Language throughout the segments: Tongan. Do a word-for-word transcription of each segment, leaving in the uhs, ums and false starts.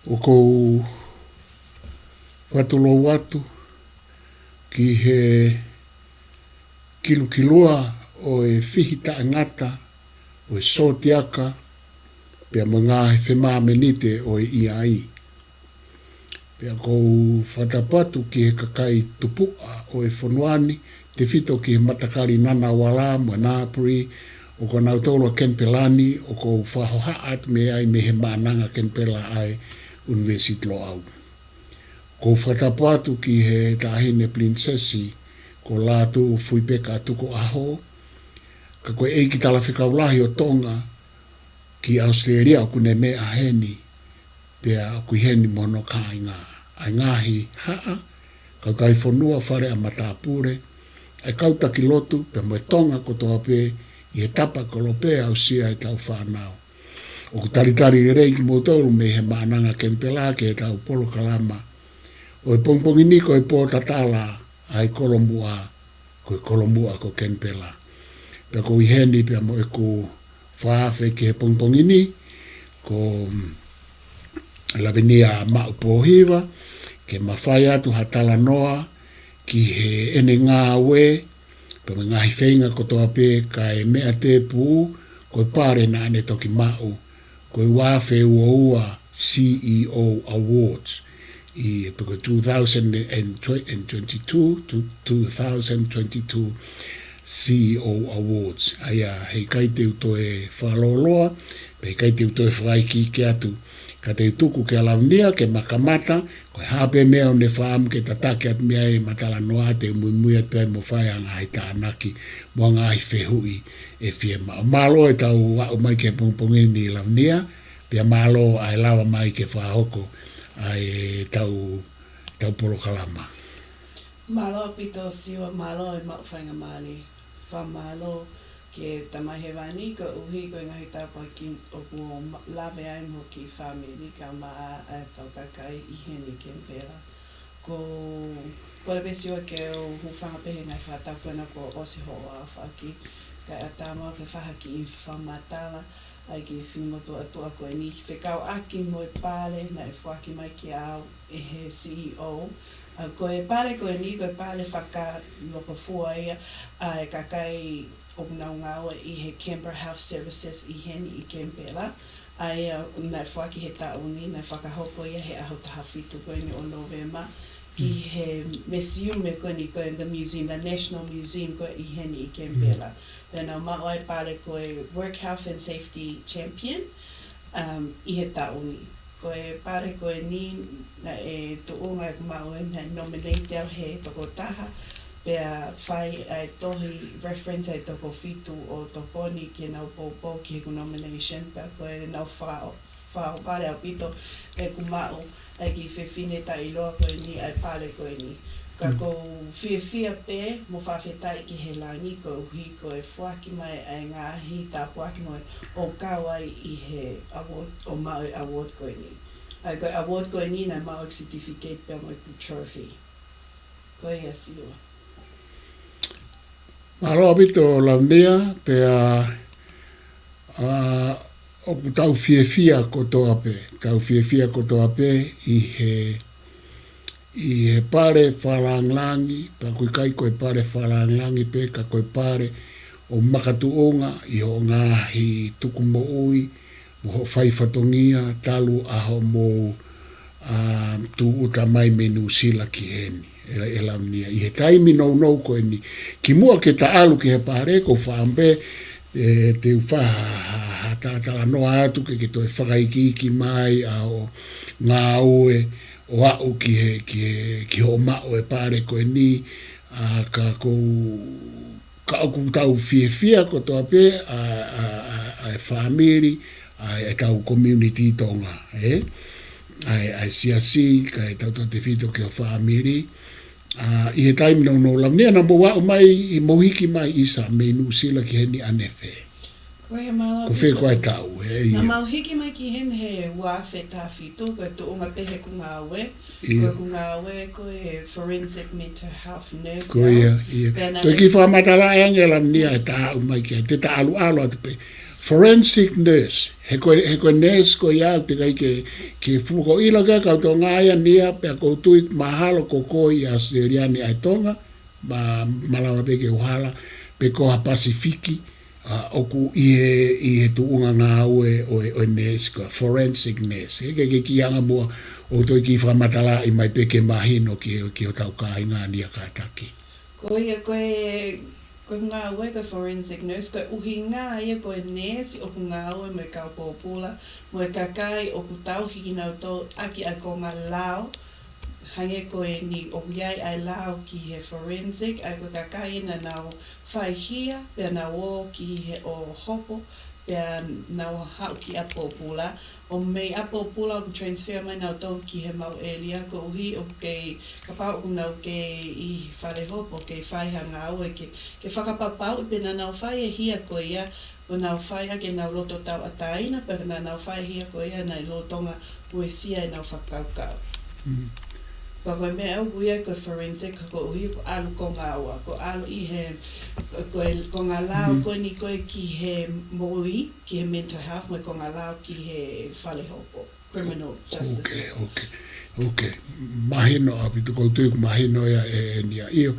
ʻOku ou fakatulou atu ki he kilukilua ʻo e fihi taʻengata ʻo e sōtiaka, pea mo e ngaahi femāmenite ʻo e ʻIai. Pea ʻoku ou fakatapu atu ki he kakai tupuʻa ʻo e fonua ni, tefito ki he matakali Ngunnawal mo Ngambri, ʻoku nau tolu ʻa Kenipela ni, ʻoku ou fakahohaʻa atu mei ai mei he Maʻananga Kenipela ʻa e ʻUnivēsiti Loʻau. ʻOku ou fakatapu atu ki he Taʻahine Pilinisesi ko Lātūfuipeka Tukuʻaho, ka ko e ʻEiki Talafekau Lahi ʻo Tonga ki ʻAositelēlia ʻoku ne meʻa heni, pea ʻoku ʻi heni mo hono kāinga. ʻA e ngaahi haʻa, kautaha fonua, fale ʻa matāpule, ʻa e kau taki lotu, pea mo e Tonga kotoa pē, ʻi he tapa kolope aʻusia ʻetau fānau. ʻOku talitali lelei kimoutolu mei he Maʻananga Kenipela ki heʻetau polokalama ʻo e pongipongi ni, ko e pō tatala ʻa e kolomuʻa, ko e kolomuʻa ko Kenipela. Pea ʻoku ou ʻi heni pea mo ʻeku fakaafe ki he pongipongi ni, ko, mm, Lavinia Maʻu Pōhiva, ke ma fai atu ha talanoa ki heʻene ngāue, pea mo e ngaahi feinga kotoa pē kae meʻa tēpū, ko e pale naʻa ne toki maʻu, ko e uaafe uaua C E O Awards, ʻi he pē ko e two thousand and twenty-two to two thousand twenty-two C E O Awards. ʻA ia, heʻikai te u toe fakalōloa, pea heʻikai te u toe fakaikiiki atu, ka te u tuku kia Lavinia ke ma kamata, ko e hā pē meʻa ʻoku ne fakaʻamu ke tataki atu mei ai ʻema talanoa, te u muimui atu pē mo fai ha ngaahi tānaki, mo ha ngaahi fehuʻi ʻe fiemaʻu. Mālō ʻetau aʻu mai ki he pongipongi ni Lavinia, pea mālō ʻa e lava mai ke fakahoko ʻa ʻetau, ʻetau polokalama. Mālō ʻaupito Siua, mālō e maʻu faingamālie. Fakamālō ki he Tamai Hēvani koeʻuhi ko e ngaahi tāpuaki ʻoku ma-, lave ai mo e kiʻi fāmili kae ʻumaʻā ʻetau kakai ʻi heni Kenipela. Ko, ko e pē Siua ke u hūfanga pē he ngaahi fakatapu ko ena kuo ʻosi hoʻo aofaki, kae ʻatā mai ke fai ha kiʻi fakamatala ʻa e kiʻi finemotuʻa ko eni fekauʻaki mo e pale naʻe foaki mai kiate au ʻe he C E O. ʻA, ko e pale ko eni, ko e pale fakalokofua ia ʻa e kakai ʻoku nau ngāue ʻi he Canberra Health Services ʻi heni ʻi Kenipela. ʻA ia naʻe foaki he taʻu ni, naʻe fakahoko ia he ʻaho taha fitu ko eni ʻo Nōvema, ki he mesiume ko eni ko e the museum, the National Museum ko ē ʻi heni ʻi Kenipela. Pea nau maʻu ai e pale ko e Work Health and Safety Champion, um, ʻi he taʻu ni. Ko e pale ko eni naʻe tuʻunga ʻeku maʻu ē, naʻe nominate au he tokotaha, pea fai ʻa e tohi reference ʻa e toko fitu ʻo tokoni ki heʻenau poupou ki heʻeku nomination, pea ko ʻenau fa-, fakaʻohovale ʻaupito ʻeku maʻu ʻa e kiʻi fefine taʻeʻiloa ko eni ʻa e pale ko eni. Ka ʻoku ou fiefia pē mo fakafetaʻi ki he langi koeʻuhi ko e foaki mai ʻa e ngaahi tāpuaki mo e ʻo kau ai ʻi he award, ʻo maʻu e award ko eni. ʻA ia ko e award ko eni naʻe maʻu e certificate pea mo e trophy. Ko ia Siua. Mālō ʻaupito Lavinia, pea, ʻa, ʻoku tau fiefia kotoa pē, tau fiefia kotoa pē ʻi he, ʻi he pale fakalāngilangi, pea ʻoku ʻikai ko e pale fakalāngilangi pē, ka ko e pale ʻoku makatuʻunga ʻi hoʻo ngaahi tukumoʻui, mo hoʻo fai fatongia, talu ʻa hoʻomou, ʻa, tūʻuta mai mei Nuʻusila ki heni, ʻe, ʻe Lavinia. ʻI he taimi nounou ko eni, kimuʻa ke ta ʻalu ki he pale, ʻoku ou fakaʻamu pē, ē, te u fai ha, ha, ha talatalanoa atu ke, ke toe fakaikiiki mai ʻa hoʻo ngāue ʻo aʻu ki he, ki he, ki hoʻo maʻu e pale ko eni, ʻa, ka ʻoku ou Ka ʻoku tau fiefia kotoa pē ʻa, ʻa, ʻa, ʻa e fāmili, ʻa ʻetau community Tonga, ē? ʻA e, ʻa e siasi, kae tautautefito ki ho fāmili. ʻA, ʻi he taimi nounou Lavinia naʻa mou aʻu mai, ʻi mou hiki mai ʻisa mei Nuʻusila ki heni ʻanefē? Ko e mālō. Ko fē ʻaupito ko e taʻu, ē, ia. Naʻa mau hiki mai ki heni he ua afe taha fitu, ko e tuʻunga pē heʻeku ngāue. Ia. Ko ʻeku ngāue ko e forensic mental health nurse. Ko ia, ia. Pea naʻe toe kiʻi fakamatalaʻi ange Lavenia ʻi he taʻu mai ki ai, te ta ʻalu ʻalu atu pē. Forensic nurse, he ko e, he ko e nurse ko ia ʻoku teʻeki ai ke, ke fuʻu ʻilo ki ai kau Tonga ia Nia, pea ʻoku ou tui mahalo ko koe ʻi ʻAositelēlia ni ʻa e Tonga, ma, malava pē ke u hala, pe ko ha Pasifiki, ʻa, ʻoku ʻi he, ʻi he tuʻunga ngāue ʻo e, ʻo e nurse ko e forensic nurse. He ke, ke kiʻi anga muʻa ʻo toe kiʻi fakamatalaʻi mai pē ke mahino ki, ki hotau kāinga Nia kātaki. Ko ia ko e, ko e ngāue ko e forensic nurse, ko e ʻuhinga ia ko e nurse ʻoku ngāue mo e kau pōpula, mo e kakai ʻoku tauhi kinautolu ʻaki ʻa e konga lao, hangē ko eni ʻoku ʻi ai ʻa e lao ki he forensic, ʻa ia ko e kakai ē naʻa nau fai hia, pea nau ō ki he ʻo hopo, pea nau haʻu ki ʻapi pōpula, ʻo mei ʻapi pōpula ʻoku transfer mai nautolu ki he mau ʻēlia, koeʻuhi ʻoku kei, kapau ʻoku nau kei ʻi fale hopo, kei fai ha ngāue ke, ke fakapapauʻi pe naʻa nau fai e hia ko ia, ʻo nau fai ʻaki ʻenau loto tauʻatāina, pe naʻa nau fai e hia ko ia naʻe lolotonga uesia ʻenau fakakaukau. Mm. Pea ko e meʻa ʻoku ʻi ai ko e forensic, koeʻuhi ko e ʻalu konga ua, ko e ʻalu ʻi he, ko, ko e konga lao ko eni ko e ki he moʻui, ki he mental health, mo e konga lao ki he fale hopo, criminal justice. Ok, ok, ok. Mahino ʻaupito, ʻoku ou tui ʻoku mahino ia ʻe, ʻe Nia. ʻIo,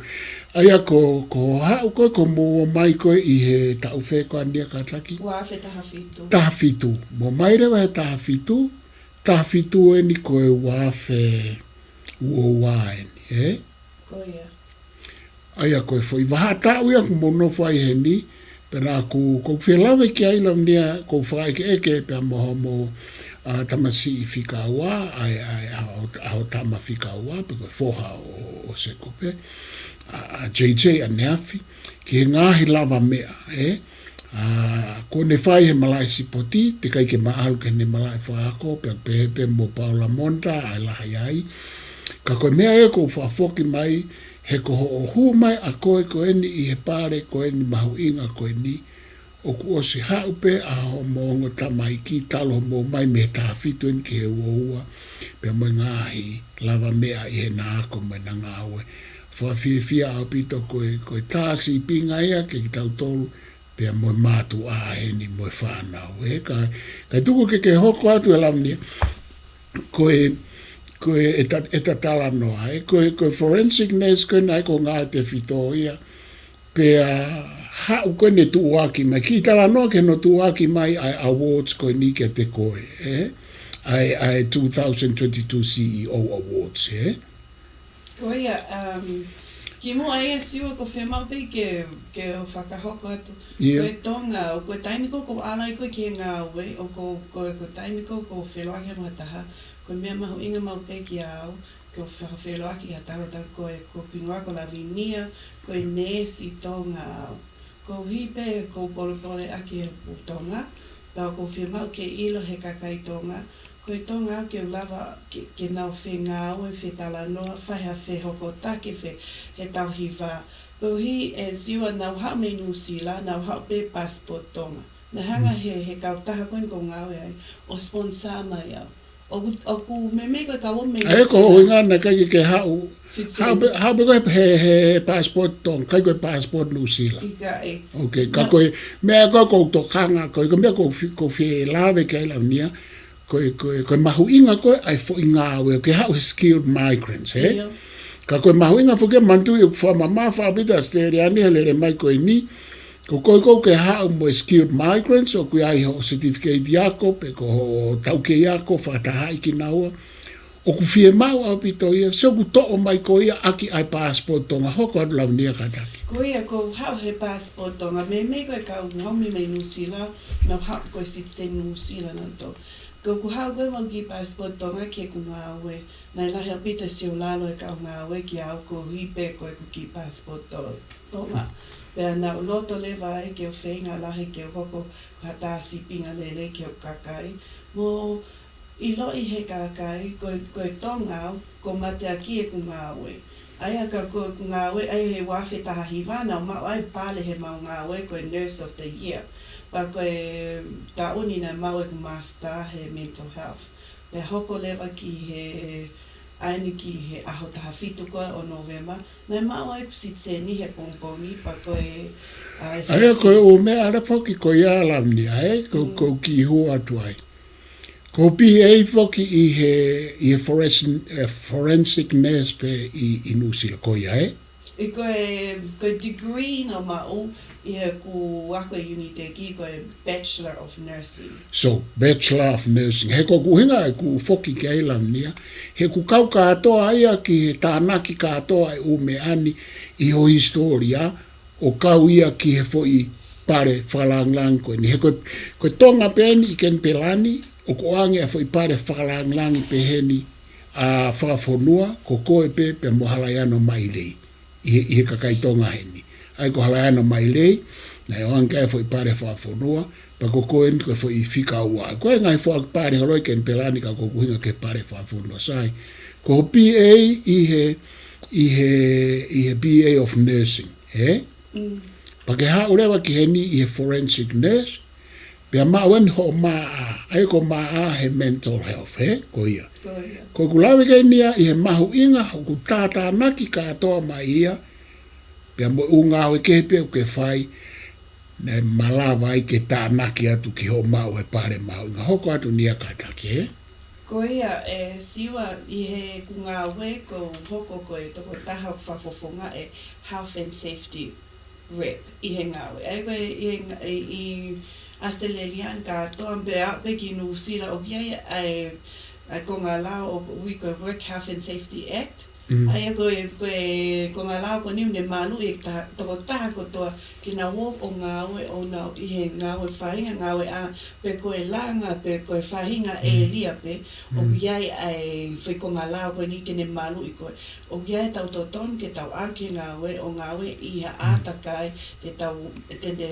ʻa ia ko, ko haʻu ko ē, ko mou ō mai ko ē ʻi he taʻu fē ko ā Nia kātaki? Ua afe taha fitu. Taha fitu. Mou ō mai leva he taha fitu, taha fitu eni ko e ua afe ua ua eni, ē? Ko ia. ʻA ia ko e foʻi vahaʻa taʻu ia ʻoku mou nofo ai heni, pea naʻa ku, ʻoku ou fie lave ki ai Lavenia, ʻoku ou fakaʻekeʻeke pea mo hoʻomou, ʻa, tamasiʻi fika ua, ʻa e, ʻa e, ʻa ho, ʻa ho tama fika ua, pe ko e foha ʻo, ʻo Sekope, ʻa, ʻa J J ʻaneafi, ki he ngaahi lavameʻa, ē? ʻA, kuo ne fai he malaʻe sipoti, teʻeki ai ke ma ʻalu ki heʻene malaʻe fakaako, pea pehē pē mo Paula Monta, ʻa e lahi ai. Ka ko e meʻa ia ʻoku ou fakafoki mai, he ko hoʻo hū mai ʻa koe ko eni ʻi he pale ko eni mahuʻinga ko eni, ʻoku ʻosi haʻu pē ʻa hoʻomou ongo tamaiki talu hoʻomou ō mai mei he taha fitu eni ki he ua ua, pea mo e ngaahi lavameʻa ʻi heʻena ako mo ʻena ngāue. Fakafiefia ʻaupito ko e, ko e tā sīpinga ia kiate kitautolu, pea mo e mātuʻa heni mo e fānau, ē, ka, ka tuku ke, ke hoko atu ē Lavenia, ko e, ko e, ʻeta, ʻeta talanoa, ē, ko e, ko e forensic nurse ko ē naʻe ko e ngāue tefito ia, pea haʻu ko ē ʻene tuʻuaki mai, kiʻi talanoa ki hono tuʻuaki mai ʻa e awards ko eni kiate koe, ē, ʻa e, ʻa e two thousand twenty-two C E O Awards, ē. Ko ia, um, kimuʻa ia Siua ʻoku fiemaʻu pē ke, ke u fakahoko atu. ʻIo. Ko e Tonga, ʻo ko e taimi ko ē ʻoku ou ʻalu ai ko ē ki he ngāue, ʻo ko, ko, ko e taimi ko ē ʻoku ou feʻiloaki mo ha taha, ko e meʻa mahuʻinga maʻu pē kiate au, ke u fakafeʻiloaki ki ha taha, taha ko e, ko hoku hingoa ko Lavinia, ko e neesi Tonga au. Koeʻuhi pē ʻoku ou polepole ʻaki e ʻū Tonga, pea ʻoku ou fiemaʻu ke ʻilo he kakai Tonga, ko e Tonga au ke u lava ke, ke nau fengāue, fetalanoa, fai ha fehokotaki, fe, he tauhi vā. Koeʻuhi ʻe Siua naʻa ku haʻu mei Nuʻusila, naʻa ku haʻu pē passport Tonga. Naʻe hanga he, he kautaha ko eni ʻoku ou ngāue ai, ʻo sponsor mai au. ʻOku, ʻoku meimei ko e kau ō mei Nuʻusila. ʻA ia ko e ʻuhinga naʻe ʻikai ke ke haʻu. Citizen. Haʻu pē, haʻu pē ko e he, he passport Tonga, ʻikai ko e passport Nuʻusila. ʻIkai. Ok, ka ko e meʻa ko ē ʻoku ou tokanga, ko e, ko e meʻa ʻoku ou fi-, ʻoku ou fie lave ki ai Lavenia, ko e, ko e, ko e mahuʻinga ko ē ʻa e foʻi ngāue, ke haʻu he skilled migrants, ē? ʻIo. Ka ko e mahuʻinga foki ia manatuʻi ʻoku fakamamafa ʻaupito ʻAositelēlia ni he lele mai ko eni, ko koe ʻoku ke haʻu mo e skilled migrants, ʻoku ʻi ai hoʻo certificate ako, pe ko hoʻo taukei ako, fakatahaʻi kinaua. ʻOku fiemaʻu ʻaupito ia, sio ʻoku toʻo mai ko ia ʻaki ʻa e passport Tonga, hoko atu Lavenia kātaki. Ko ia ʻoku ou haʻu he passport Tonga, meimei ko e kau naʻa ku ō mei Nuʻusila, naʻa nau haʻu ko e citizen Nuʻusila nautolu. Ko ʻeku haʻu ko ē mo e kiʻi passport Tonga ki heʻeku ngāue, naʻe lahi ʻaupito e siolalo e kau ngāue kiate au koeʻuhi pē ko ʻeku kiʻi passport To-, Tonga. Pea naʻa ku loto leva ai ke u feinga lahi ke u hoko ko ha tā sīpinga lelei ki hoku kakai. Mo ʻiloʻi he kakai, ko, ko e Tonga au, ko e mateaki ʻeku ngāue. ʻA ia ka ko ʻeku ngāue, ʻa ia he ua afe taha hiva naʻa ku maʻu ai e pale heʻemau ngāue, ko e Nurse of the Year. Pea ko e taʻu ni naʻe maʻu ʻeku master he mental health. Pea hoko leva ki he ʻaho ni ki he ʻaho taha fitu ko ē ʻo November, naʻe maʻu ai ʻeku sitiseni he pongipongi, pea ko e, ʻa e ʻA ia ko e ʻū meʻa leva foki ko ia Lamnia, ē, ko, Mm. ko ki hua atu ai. Ko e B A foki ʻi he, ʻi he forensic, eh, forensic nurse pē ʻi, ʻi New Zealand ko ia, ē? ʻI ko e, ko e degree naʻe maʻu ʻi heʻeku ako ʻi Unitec ko e Bachelor of Nursing. So, Bachelor of Nursing. He ko ʻeku ʻuhinga ʻeku foki ki ai Lamnia, he ʻoku kau kātoa ia ki he tānaki kātoa e ʻū meʻa ni ʻi ho hisitōlia, ʻo kau ia ki he foʻi pale fakalāngilangi ko eni. He ko, ko Tonga pē eni ʻi Kenipela ni, ʻoku ʻoange ʻa e foʻi pale fakalāngilangi pehē ni, ʻa fakafonua, ko koe pē, pea mo Halaiano Mailei. ʻI he, ʻi he kakai Tonga heni. ʻA ia ko Halaiano Mailei, naʻe ʻoange ki ai e foʻi pale fakafonua, pea ko koe eni ko e foʻi fika ua. Ko e ngaahi foʻi pale holo ʻi Kenipela ni ka ko ʻeku ʻuhinga ki he pale fakafonua. Sai, ko ho B A ʻi he, ʻi he, ʻi he B A of Nursing, ē? Mm. Pea ke haʻu leva ki heni ʻi he forensic nurse, pea maʻu eni hoʻo M A, ʻa ia ko e M A he mental health, ē? Ko ia. Ko ia. Ko ʻeku lave ki ai Lamnia ʻi he mahuʻinga ʻoku tātānaki kātoa mai ia, pea mo e ʻū ngāue kehe pē ʻoku ke fai, naʻe malava ai ke tānaki atu ki hoʻo maʻu e pale mahuʻinga. Hoko atu Lamnia kātaki, ē? Ko ia, ē, Siua, ʻi heʻeku ngāue ʻoku ou hoko ko e tokotaha ʻoku fakafofonga e health and safety rep ʻi he ngāue. ʻA ia ko e, ʻi he nga-, ʻi, ʻi ʻAositelēlia ni kātoa pea pē ki Nuʻusila ʻoku ʻi ai ʻa e, ʻa e konga lao ʻoku ui ko e Work Health and Safety Act. Mm. ʻA ia ko e, ko e konga lao ko eni ʻoku ne maluʻi e ta-, tokotaha kotoa ke nau ō ʻo ngāue ʻo nau ʻi he ngāue faʻahinga ngāue ʻa pe ko e langa, pe ko e faʻahinga Mm. ʻēlia pē, ʻoku Mm. ʻi ai ʻa e foʻi konga lao ko eni ke ne maluʻi koe. ʻOku ʻi ai ʻetau totonu ke tau ʻalu ki he ngāue, ʻo ngāue ʻi ha Mm. ʻātakai te tau, te ne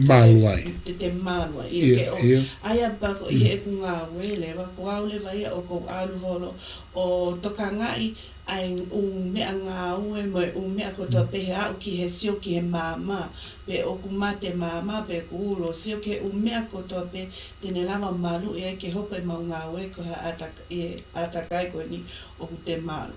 Malu ai. te, te malu ai. ʻIo, Ke ʻo, ʻio. ʻa ia pea ko ʻi Mm. heʻeku ngāue leva, ko au leva ia ʻoku ou ʻalu holo ʻo tokangaʻi ʻa e ʻū meʻangāue mo e ʻū meʻa kotoa Mm. pē he aʻu ki he sio ki he maama, pe ʻoku mate maama, pe ʻoku ulo, sio ki he ʻū meʻa kotoa pē te ne lava maluʻi ai ke hoko ʻemau ngāue ko ha ʻātak-, ʻi he ʻātakai ko eni ʻoku te malu.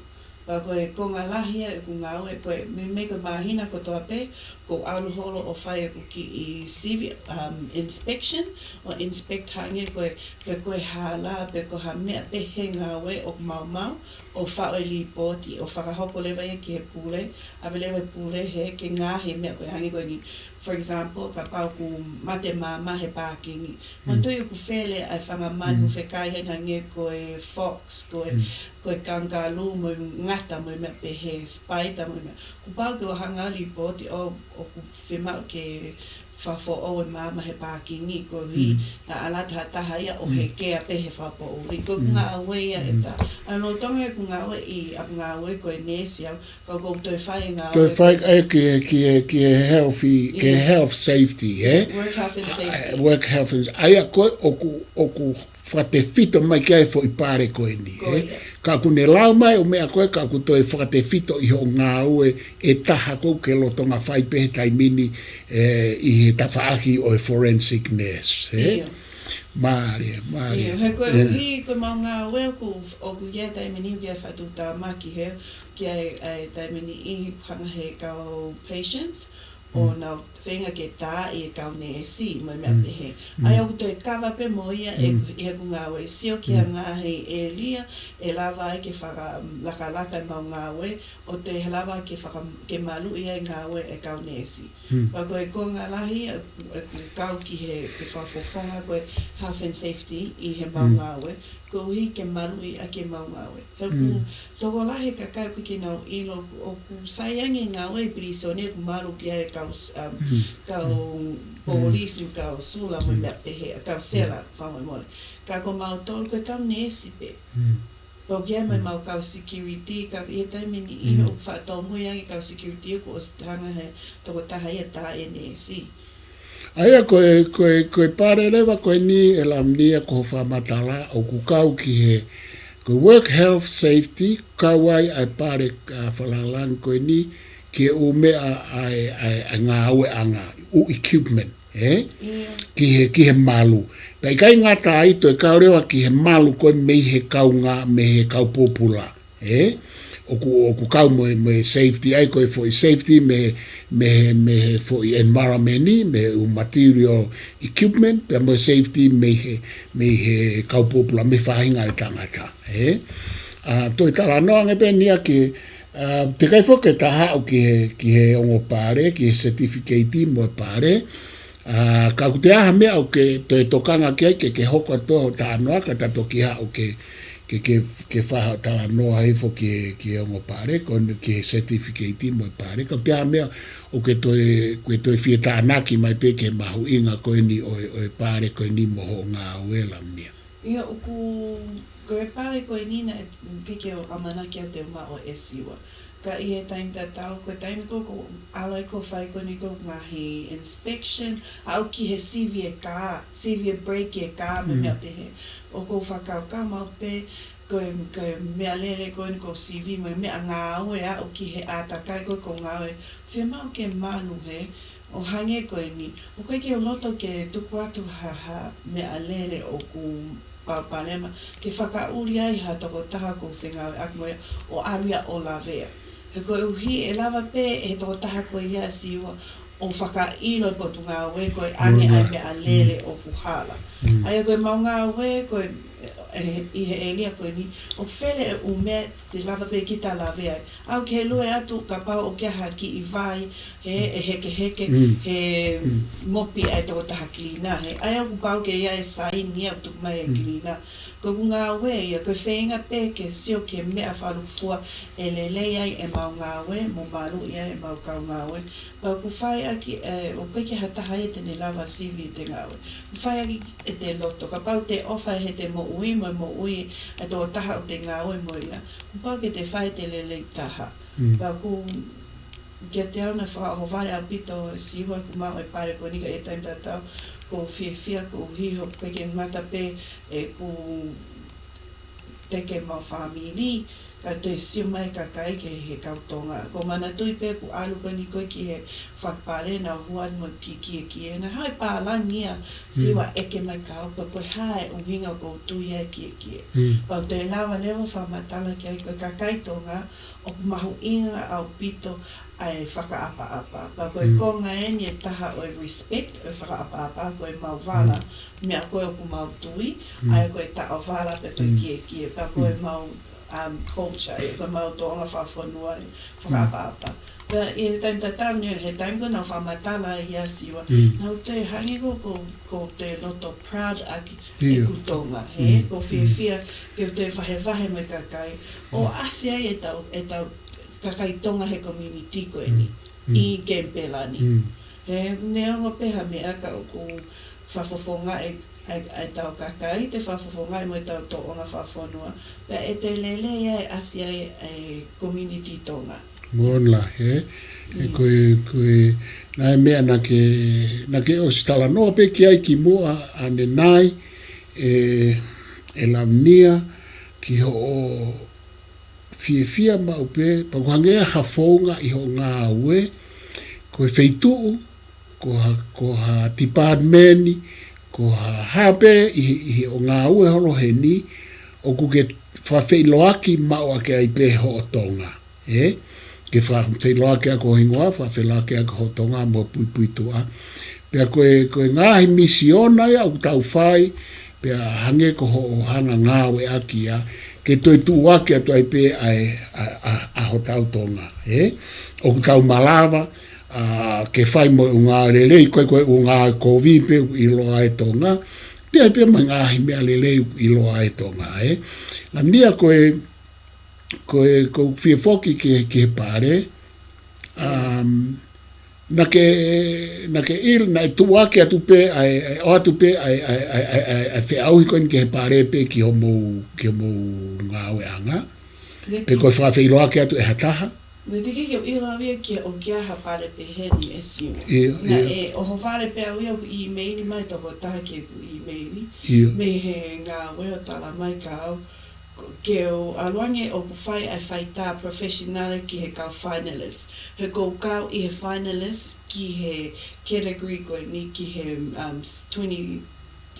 Pea ko e konga lahi ia ʻeku ngāue ko e, meimei ko e māhina kotoa pē, ʻoku ou ʻalu holo ʻo fai ʻeku kiʻi sivi, um, inspection, ʻo inspect hangē ko e, pe ko e hala, pe ko ha meʻa pē he ngāue ʻoku maumau, ʻo faʻu e līpooti, ʻo fakahoko leva ia ki he pule, ʻave leva e pule he ke ngaohi e meʻa ko ē hangē ko eni, for example, kapau ʻoku mate maama he pākingi. Mm. Manatuʻi ʻoku fele ʻa e fanga manu Mm. fekai heni hangē ko e fox, ko e, Mm. ko e kangaroo, mo e ngata, mo e meʻa pehē, spider, mo e meʻa. Kuo pau ke u hanga ʻo līpooti ʻo, ʻoku fiemaʻu ke fakafoʻou e maama he pākingi, koeʻuhi Mm. naʻa ala tahataha ia ʻo Mm. hekea pē he fakapoʻuli. Ko e Mm. ngāue ia Mm. ʻeta. ʻA ia lolotonga ʻeku ngāue ʻi ʻapi ngāue ko e neesi au, ka ʻoku ou toe fai e ngāue Toe fai ko e ʻai ki he, ki he, ki he healthy, ki he Yeah. health safety, ē? Work health and safety. Work health and, ʻa ia ko ē ʻoku, ʻoku fakatefito mai ki ai e foʻi pale ko eni, Ko ē? ia. Ka ʻoku ne lau mai ʻū meʻa ko ē, ka ʻoku toe fakatefito ʻi hoʻo ngāue ʻe taha ko ē ʻoku ke lolotonga fai pē he taimi ni, ē, ʻi he tafaʻaki ʻo e forensic nurse, ē? Ia. Mālie, mālie. Ia, he ko e ʻuhi ko ʻemau ngāue ʻoku, ʻoku ʻi ai e taimi ni ʻoku ʻi ai e fakatuʻutāmaki he, ʻoku ʻi ai e taimi ni ʻi hanga he kau patients, ʻo Mm. nau feinga ke tā ʻi he kau neesi, mo e meʻa Mm. pehē. Mm. ʻA ia ʻoku toe kava pē mo ia e, Mm. ʻi heʻeku ngāue. Sio ki ha Mm. ngaahi ʻēlia, ʻe lava ai ke fakalakalaka ʻemau ngāue, ʻo toe lava ke faka-, ke maluʻi ai e ngāue e kau neesi. Mm. Pea ko e konga lahi, ʻe, ʻeku kau ki he, ke fakafofonga ko e health and safety ʻi heʻemau Mm. ngāue, koeʻuhi ke maluʻi ʻaki ʻemau ngāue. He ʻoku Mm. tokolahi e kakai ʻoku ʻikai ke nau ʻilo ʻoku sai ange e ngāue ʻi pilīsone ʻoku malu ki ai e kau s-, um, Mm. kau Mm. polisi, kau sula mo e Mm. meʻa pehē, kau sela, Mm. fakamolemole. Ka ko mautolu ko e kau neesi pē. Mm. Pea ʻoku ʻi ai mo Mm. ʻemau kau security, ka ʻi he taimi ni ʻi Mm. ʻoku faʻa tōmui ange e kau security ʻoku ʻosi hanga he tokotaha ia tā e neesi. ʻA ia ko e, ko e, ko e pale leva ko eni ē Lamnia ko hoʻo fakamatala ʻoku kau ki he, ko e work health safety, kau ai ʻa e pale, ʻa, fakalāngilangi ko eni ki he ʻū meʻa ʻa e, ʻa e, ʻa e ngāueʻanga, ʻū equipment, ē? Ki he, ki he malu. Pea ʻikai ngata ai, toe kau leva ki he malu ko ē mei he kaungā, mei he kau pōpula, ē? ʻOku, ʻoku kau mo e, mo e safety ai, ko e foʻi safety mei he, mei he, mei he foʻi environment ni, mei he ʻū material equipment, pea mo e safety mei he, mei he kau pōpula, mei he faʻahinga ʻo e tangata, ē? ʻA, toe talanoa ange pē ʻeni ia ki, ʻa, teʻeki ai foki ke ta haʻu ki he, ki he ongo pale, ki he certificate mo e pale. ʻA, ka ʻoku ʻi ai ha meʻa ʻoku ke toe tokanga ki ai ke, ke hoko atu hoʻo talanoa, ka ta toki haʻu ke, ke, ke, ke fai haʻo talanoa hifo ki he, ki he ongo pale, ko eni ki he certificate mo e pale. Ka ʻoku ʻi ai ha meʻa ʻoku ke toe, ʻoku ke toe fie tānaki mai pē ki he mahuʻinga ko eni ʻo e, ʻo e pale ko eni mo hoʻo ngāue, Lamnia? ʻIo, ʻoku, ko e pale ko eni naʻe, ke ke ʻamanaki au te u maʻu ʻe Siua. Ka ʻi he taimi tatau, ko e taimi ko ē ʻoku ou ʻalu ai ʻo fai ko eni ko e ngaahi inspection, aʻu ki he sivi e kā, sivi e brake e kā, mo e meʻa pehē. ʻOku ou fakakaukau maʻu pē, ko e, ko e meʻalele ko eni ko e sivi mo e meʻangāue aʻu ki he ʻātakai ko ē ʻoku ou ngāue. Fiemaʻu ke malu hē, ʻo hangē ko eni, ʻoku ʻikai ke u loto ke tuku atu ha, ha meʻalele ʻoku palopalema, ke fakaʻuli ai ha tokotaha ʻoku ou fengāueʻaki mo ia ʻo ʻalu ia ʻo lavea. He koeʻuhi ʻe lava pē ʻe he tokotaha ko ia ʻa Siua ʻo fakaʻilo e potungāue ko e ʻoange ʻa e meʻalele ʻoku hala. ʻA ia ko ʻemau ngāue ko ē, ʻe, ʻi he ʻēlia ko eni, ʻoku fele e ʻū meʻa te lava pē kita lavea ai. Aʻu ki he lue atu kapau ʻoku ʻi ai ha kiʻi vai, he, ʻe hekeheke, he mopi ʻa e tokotaha cleaner, he. ʻA ia kuo pau ke ʻi ai e saini ia ʻoku tuku mai ʻe he cleaner. Ko ʻeku ngāue ia, ko e feinga pē ke sio ki he meʻa fakalūkufua ʻe lelei ai ʻemau ngāue, mo maluʻi ai ʻemau kau ngāue. Pea ʻoku fai ʻaki, ē, ʻoku ʻikai ke ʻi ai ha taha ia te ne lava sivi ʻete ngāue. ʻOku fai ʻaki ʻete loto, kapau te ʻofa ʻi heʻete moʻui, mo e moʻui ʻa e tokotaha ʻoku te ngāue mo ia, kuo pau ke te fai ʻete lelei taha. Pea ʻoku, kiate au naʻe fakaʻohovale ʻaupito ʻa Siua ʻeku maʻu e pale ko eni ka ʻi he taimi tatau, ʻoku ou fiefia koeʻuhi he ʻoku ʻikai ke ngata pē ʻeku teke ʻemau fāmili, ka toe sio mai e kakai ki he kau Tonga. ʻOku ou manatuʻi pē ʻeku ʻalu ko eni ko ē ki he fakapale naʻa ku ʻalu mo e kiʻi kiekie. Naʻe haʻu e pālangi ia ʻa Siua ʻeke mai kiate au pe ko e hā e ʻuhinga ʻoku ou tui ai e kiekie. Pea u toe lava leva ʻo fakamatala ki ai ko e kakai Tonga, ʻoku mahuʻinga ʻaupito ʻa e fakaʻapaʻapa. Pea ko e konga eni ʻe taha ʻo e respect, ʻo e fakaʻapaʻapa, ko ʻemau vala, meʻa ko ē ʻoku mau tui, ʻa ia ko e taʻo vala pe ko e kiekie, pea ko ʻemau, um, culture, ʻa ia ko ʻemau tōʻonga fakafonua, fakaʻapaʻapa. Pea ʻi he taimi tatau ni, he taimi ko ē naʻa ku fakamatala ai ʻa Siua, naʻa ku toe hangē ko, ko, ʻoku ou toe loto proud ʻaki ʻeku Tonga, he, ʻoku ou fiefia ke u toe vahevahe mo e kakai, ʻo ʻasi ai ʻetau, ʻetau kakai Tonga he community ko eni ʻi Kenipela ni. He neongo pē ha meʻa ka ʻoku fakafofongaʻi ʻa e, ʻa e, ʻa ʻetau kakai, toe fakafofongaʻi mo ʻetau tōʻonga fakafonua, pea ʻe toe lelei ai ʻasi ai e community Tonga. Moʻoni lahi, he, he ko e, ko e, naʻe meʻa naʻa ke, naʻa ke ʻosi talanoa pē ki ai kimuʻa ʻanenai, ē, ē Lamnia, ki hoʻo fiefia maʻu pē, pea ʻoku hangē ia ha founga ʻi hoʻo ngāue, ko e feituʻu, ko ha, ko ha department, ko ha hā pē ʻi, ʻi hoʻo ngāue holo heni, ʻoku ke fakafeʻiloaki maʻu ʻaki ai pē hoʻo Tonga, ē? Ke fakafeʻiloaki ʻaki ho hingoa, fakafeʻiloaki ʻaki hoʻo Tonga mo e puipuituʻa. Pea ko e, ko e ngaahi misiona ia ʻoku tau fai, pea hangē ko hoʻo hanga ngāueʻaki ia, ke toe tuʻuaki atu ai pē ʻa e, ʻa, ʻa, ʻa hotau Tonga, ē? ʻOku tau malava, ʻa, ke fai mo e ʻū ngāue lelei, ko e, ko e ʻū ngāue kovi pē ʻoku ʻiloa ai e Tonga, pea pē mo e ngaahi meʻa lelei ʻoku ʻiloa ai e Tonga, ē? Lamnia ko e, ko e, ʻoku ou fie foki ki he, ki he pale, um, naʻa ke, naʻa ke ʻil-, naʻe tuʻuaki atu pē ʻa e, ʻa e, ʻoatu pē ʻa e, ʻa e, ʻa e, ʻa e, ʻa e, ʻa e feʻauhi ko eni ki he pale pē ki hoʻomou, ki hoʻomou ngāueʻanga. Pe ko e fakafeʻiloaki atu ʻe ha taha. Naʻe teʻeki ke u ʻilo au ia ki he ʻoku ʻi ai ha pale pehē ni ʻe Siua. ʻIo, naʻe ʻohovale pē au ia ʻoku ʻīmeili mai tokotaha ki heʻeku ʻīmeili. ʻIo. Mei he ngāue ʻo tala mai kiate au, ke u ʻalu ange ʻoku fai ʻa e faitā professional ki he kau finalist. He ʻoku ou kau ʻi he finalist ki he category ko eni ki he, um, s-, twenty,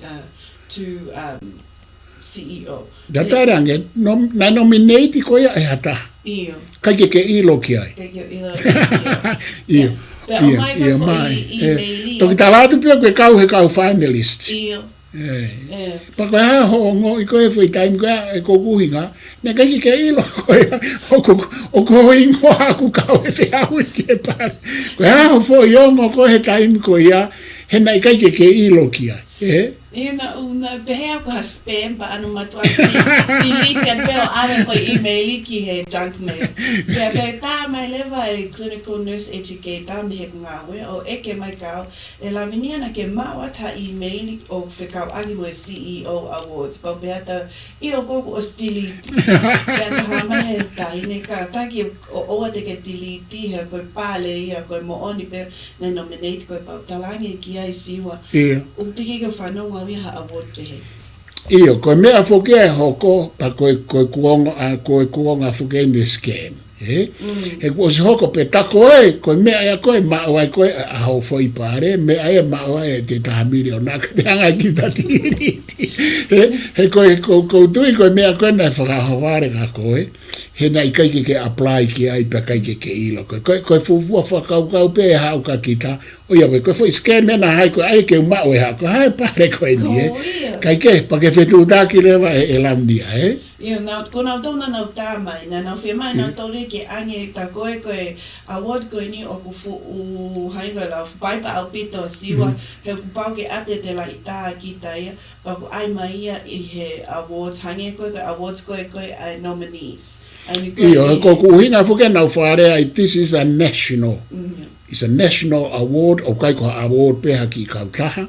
uh, two, um, C E O. Tatara ange, nom-, naʻe nominate ko ia ʻe ha taha. ʻIo. ʻIkai ke ke ʻilo ki ai. ʻIkai ke ʻilo ki ai. ʻIo, Pea ʻio, ʻomai ko e ʻio, foʻi mai. ʻImeili. Toki tala atu pē ʻoku ke kau he kau finalist. ʻIo. ʻE. ʻE. Pea ko e hā hoʻo ongoʻi ko e foʻi taimi ko ia ʻe ko ʻeku ʻuhinga, naʻe ʻikai ke ke ʻilo ko ia, ʻoku, ʻoku ʻi ai hoʻo hingoa ʻoku kau he feʻauhi ki he pale. Ko e hā hoʻo foʻi ongo ko e he taimi ko ia, he naʻe ʻikai ke ke ʻilo ki ai. ʻE? ʻIo naʻa ku, naʻe pehē au ko ha spam pea ʻalu ʻo matuʻaki delete atu pē ʻo ʻave foʻi ʻimeili ki he junk mail. Pea toe tā mai leva e clinical nurse educator mei heʻeku ngāue ʻo ʻeke mai kia au, ʻe Lavinia, naʻa ke maʻu atu ha ʻimeili ʻo fekauʻaki mo e C E O Awards? Pea u pehē atu au, ʻio, ʻoku ou ʻosi delete. Pea tala mai he taʻahine, kātaki ʻo ʻoua te ke delete, he ko e pale ia, ko e moʻoni pē naʻe nominate koe. Pea u tala ange ki ai, Siua. ʻIo. ʻOku teʻeki ke u fanongo au ia ha award pehē. ʻIo, ko e meʻa foki ʻe hoko, pea ko e, ko e kuonga, ʻa, ko e kuonga foki eni e scam. ʻE? Mm. He kuo ʻosi hoko pē ta ko ē, ko e meʻa ia ko ē maʻu ai ko ē ʻa, ʻa hoʻo foʻi pale, meʻa ia maʻu ai e taha miliona ka te hanga ki ta delete. ʻE? He ko e, ko, ʻoku ou tui ko e meʻa ko ē naʻe fakahoa vale kia koe, he naʻe ʻikai ke ke apply ki ai pea ʻikai ke ke ʻilo. Ko e, ko e, ko e fuofua fakakaukau pē ʻe haʻu kia kita, ʻo ia, ko e foʻi scam ena, hai ko e ʻai ke u maʻu e hā, ko e hā e pale ko eni, ʻe? Ko ia. Kae kehe, pea ke fetuʻutaki leva ʻe, ʻe Lavinia, ʻe? ʻIo, naʻa, ko nautolu naʻa nau tā mai, naʻa nau fiemaʻu ʻe nautolu ke ʻange ta ko ē ko e award ko eni ʻoku fuʻu, hai ko e lau, fuʻu paipa ʻaupito, Siua, he kuo pau ke ʻoatu e laʻitā kita ia, pea kuo ʻai mai ia ʻi he awards, hangē ko e, ko e awards ko ē, ko e ʻa e nominees. ʻA eni ko ē ʻIo, he ko ʻeku ʻuhinga foki naʻa ku fakalea ai, this is a national. Mm. It's a national award, ʻoku ʻikai ko ha award pē ha kiʻi kautaha.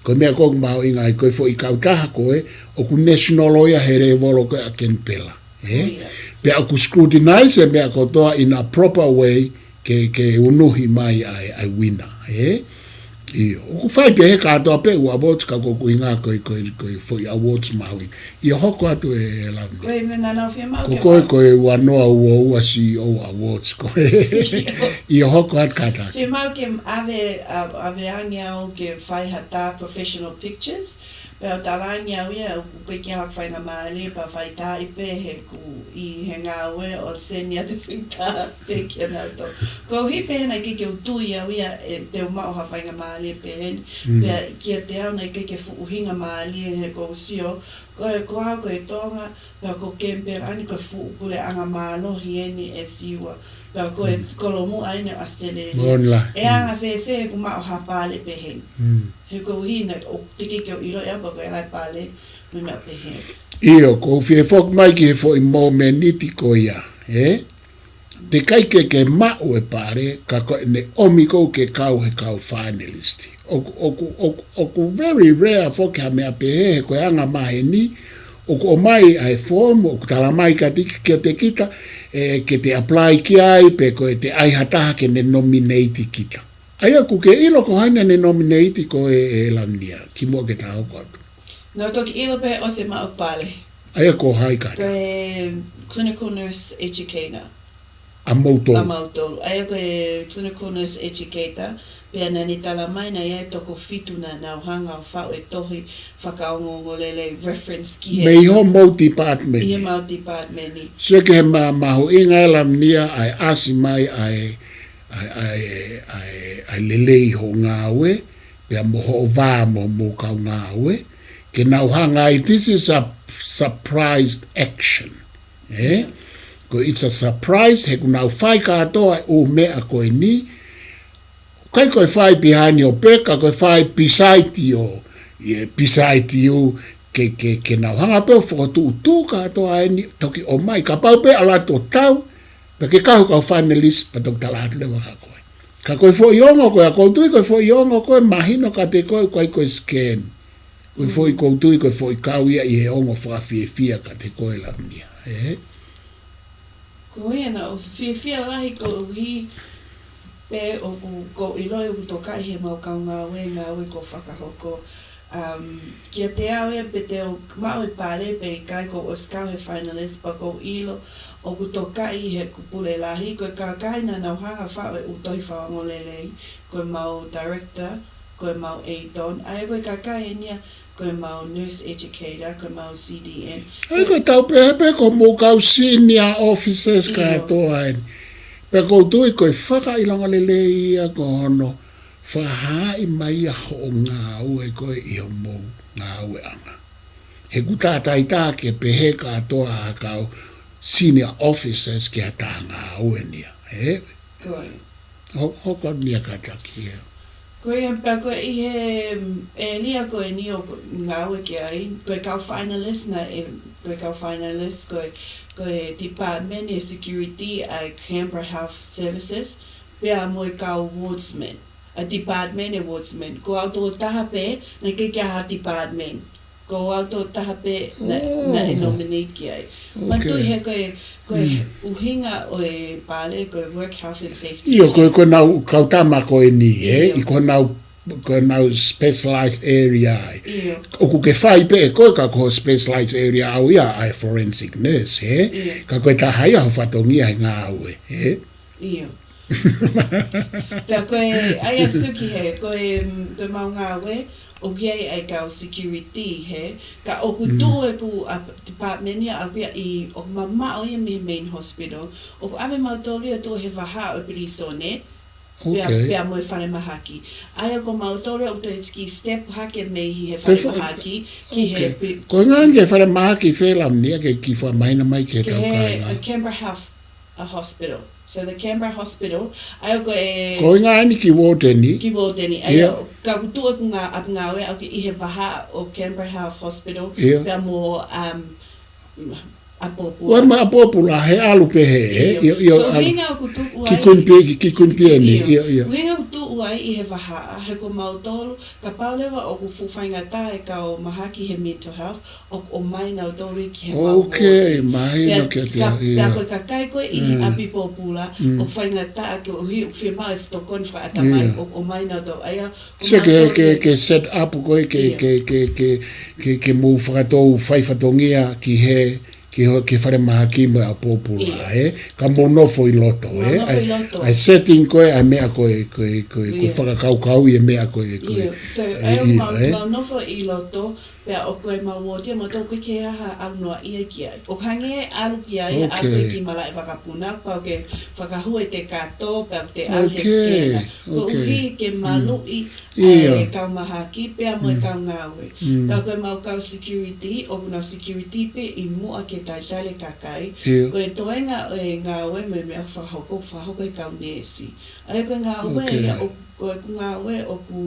Ko e meʻa ʻoku mahuʻinga ai ko e foʻi kautaha ko ē, ʻoku national ia he lēvolo ko ē ʻa Kenipela, ʻe? ʻIo. Pea ʻoku scrutinize e meʻa kotoa in a proper way ke, ke unuhi mai ʻa e, ʻa e winner, ʻe? ʻIo, ʻoku fai pē he kātoa pē ʻū awards ka ko ʻeku ʻuhinga ko e, ko e, ko e foʻi awards mahuʻinga. ʻIo, hoko atu ʻe Lavinia. Ko e meʻa naʻa nau fiemaʻu ke ko e, ko e ua noa ua ua C E O Awards ko ē. ʻIo, hoko atu kātaki. Fiemaʻu ke ʻave, ʻa, ʻave ange au ke fai ha tā professional pictures. Pea u tala ange au ia, ʻoku ʻikai ke ʻi ai haʻaku faingamālie pea faitaaʻi pē he ʻoku ʻi he ngāue ʻo send atu e faitā pē kia nautolu. Koeʻuhi pē naʻe ʻikai ke u tui au ia ʻe te u maʻu ha faingamālie pehē ni. Mm. Pea kiate au naʻe ʻikai ke fuʻu ʻuhinga mālie he ʻoku ou sio, ko e, ko au ko e Tonga, pea ko Kenipela ʻa eni ko e fuʻu puleʻanga mālohi eni ʻe Siua. Pea ko e kolomuʻa eni ʻo ʻAositelēlia. Moʻoni lā. ʻE anga fēfē ʻeku maʻu ha pale pehē ni. Mm. He koeʻuhi naʻe ʻikai ke u ʻilo ia pea ko e lahi pale mo e meʻa pehē. ʻIo, ʻoku ou fie foki mai ki he foʻi mōmeniti ko ia, ʻe? Teʻeki ai ke ke maʻu e pale, ka ko ʻene ʻomi koe ke kau he kau finalist. ʻOku, ʻoku, ʻoku, ʻoku very rare foki ha meʻa pehē, he ko e anga maheni, ʻoku ʻomai ʻa e form, ʻoku tala mai kiate, kiate kita, ʻe, ke te apply ki ai, pe ko e te ʻai ha taha ke ne nominate kita. ʻA ia ʻoku ke ʻilo ko hai naʻa ne nominate koe, ʻe Lavinia, kimuʻa ke ta hoko atu? Naʻa ku toki ʻilo pē ʻosi e maʻu pale. ʻA ia ko hai kātaki? Ko e clinical nurse educator. ʻA moutolu. ʻA moutolu. ʻA ia ko e clinical nurse educator, pea naʻa ne tala mai naʻe ʻi ai e toko fitu naʻa nau hanga ʻo faʻu e tohi fakaongoongo lelei, reference ki he Mei homou department. ʻI homau department ni. Sio ki he mā-, mahuʻinga ʻe Lavinia ʻa e ʻasi mai ʻa e, ʻa e, ʻa e, ʻa e, ʻa e lelei hoʻo ngāue, pea mo hoʻo vā mo, mo e kau ngāue, ke nau hanga ai, this is a surprised action. ʻE? Ko e it's a surprise, he ʻoku nau fai kātoa e ʻū meʻa ko eni, ʻikai ko e fai behind your back, ka ko e fai beside you, ʻe, beside you, ke, ke, ke nau hanga pē ʻo fokotuʻutuʻu kātoa eni, toki ʻomai, kapau pē ʻalu atu ʻo tau, pea ke kau he kau finalist, pea toki tala atu leva kia koe. Ka ko e foʻi ongo ko ē, ʻoku ou tui ko e foʻi ongo ko ē mahino kiate koe, ʻoku ʻikai ko e scam. Ko e foʻi, ʻoku ou tui ko e foʻi kau ia ʻi he ongo fakafiefia kiate koe Lavinia, ʻe? Ko ia naʻa ku fiefia lahi koeʻuhi pē ʻoku, ʻoku ou ʻiloʻi ʻoku tokaʻi ʻe he mau kau ngāue, ngāue kuo fakahoko. Um, kiate au ia pe te u maʻu e pale pe ʻikai, kuo u ʻosi kau he finalist pea kuo u ʻilo ʻoku tokaʻi ʻe he kau pule lahi, ko e kakai naʻa nau hanga ʻo faʻu e ʻū tohi fakaongoongo lelei, ko ʻemau director, ko ʻemau ADON, ʻa ia ko e kakai eni ia, ko ʻemau nurse educator, ko ʻemau C D N. ʻA ia ko e tau pehē pē ko hoʻomou kau senior officers ʻIo. kātoa eni. Pea ʻoku ou tui ko e fakaʻilonga lelei ia ko hono fakahaaʻi mai ia hoʻo ngāue ko ē ʻi hoʻomou ngāueʻanga. He ʻoku tātāitaha ke pehē kātoa ha kau senior officers ki ha taha ngāue ni ia, ē? Ko ia. Ho-, hoko atu ia kātaki ia. Ko ia pea ko e ʻi he, mm, ʻēlia ko eni ʻoku ou ngāue ki ai, ko e kau finalist naʻe, ko e kau finalist, ko e, ko e department ʻo e security ʻa e Canberra Health Services, pea mo e kau wardsmen. ʻA e department ʻo e wardsmen. Ko au tokotaha pē, naʻe ʻikai ke ʻi ai ha department. Ko au tokotaha pē naʻe, Oh. naʻe nominate ki ai. Mou Okay. tui he ko e, ko e Mm. ʻuhinga ʻo e pale, ko e work health and safety ʻIo, ko e, check. ko e nau kau tama ko eni, ē? ʻIo. ʻI ko e nau, ko e nau specialized area ai. ʻIo. ʻOku ke fai pē ʻe koe ka ko e specialized area ʻaʻau ia ʻa e forensic nurse, ē? ʻIo. Ka ko e taha ia ho fatongia he ngāue, ē? ʻIo. Pea ko e, ʻa ia Suki he, ko e, mm, ko ʻemau ngāue, ʻoku ʻi ai ʻa e kau security he, ka ʻoku Mm. tuʻu ʻeku, ʻa, department ia ʻaʻaku ia ʻi, ʻoku mamaʻo ia mei he main hospital, ʻoku ʻave mautolu ia ʻo tuʻu he vahaʻa ʻo e pilīsone, pea, Okay. pea mo e falemahaki. ʻA ia ko mautolu ia ʻoku toe kiʻi step hake mei he Toe fa-, falemahaki, ki he okay. pi-, Ko e ngaahi ki he falemahaki fē Lamnia ke kiʻi fakamahino mai ki he ki tau he, kāinga. uh, Canberra Health a hospital. So the Canberra Hospital, ʻa ia ko e Ko e ngaahi ki Walteni. ki Walteni, ʻa ia ʻIo. ka ʻoku tuʻu ʻeku ngā-, ʻapi ngāue ʻaʻaku ʻi he vahaʻa ʻo Canberra Health Hospital, ʻIo. pea mo, um, ʻApōpula. Ua ma ʻApōpula, he ʻalu pē he, he, ʻIo. ʻio, ʻio, Ko e ʻalu. ʻuhinga ʻoku tuku Ki ai Queen Pi-, ki, ki Queen Pieni, ʻIo. ʻio, ʻio. ʻUhinga ʻoku tuku ai ʻi he vahaʻa, he ko mautolu, kapau leva ʻoku fuʻu faingataʻa e kau mahaki he mental health, ʻoku ʻomai nautolu ki he mau Okay, ward. mahino Pea kiate ka-, au, pea ʻio. ko e kakai ko ē ʻi he Mm. ʻapi pōpula, Mm. ʻoku faingataʻa koeʻuhi ʻoku fiemaʻu e tokoni fakaʻatamai, ʻIo. ʻoku ʻomai nautolu. ʻA ia, ko So ke, mautolu ke, ke ke set up ko ē, ke, ʻIo. ke, ke, ke, ke, ke mou fakatou fai fatongia ki he, ki ho-, ki he falemahaki mo e ʻApōpula, ʻIo. ē? Ka mou nofo ʻi loto, Mou ē? nofo ʻi ʻA e, loto. ʻa e setting ko ē, ʻa e meʻa ko ē, ko ē, ko ē, ko e ʻIo. fakakaukau ʻi he meʻa ko ē, ko ē. ʻIo, so, ʻe, ʻa ia ʻio, mau, ē? mau nofo ʻi loto, pea ʻoku ʻi ai ʻemau ward ia, mautolu ʻoku ʻikai ke ʻi ai ha ʻalu noaʻia ki ai. ʻOku hangē ʻalu ki ai, ʻalu Okay. ki malaʻe vakapuna, pau ke fakahū e tekato, pea te ʻalu he Okay, scanner. Ko okay. ʻuhi ke Mm. maluʻi ʻIo. ʻa e kau mahaki, pea mo e Mm. kau ngāue. Mm. Pea ko ʻemau kau security, ʻoku nau security pē ʻi muʻa ke talitali e kakai. ʻIo. Ko e toenga ʻo e ngāue mo e meʻa fakahoko, fakahoko ʻe he kau neesi. ʻA ia ko e ngāue Okay. ia ʻoku, ko ʻeku ngāue ʻoku,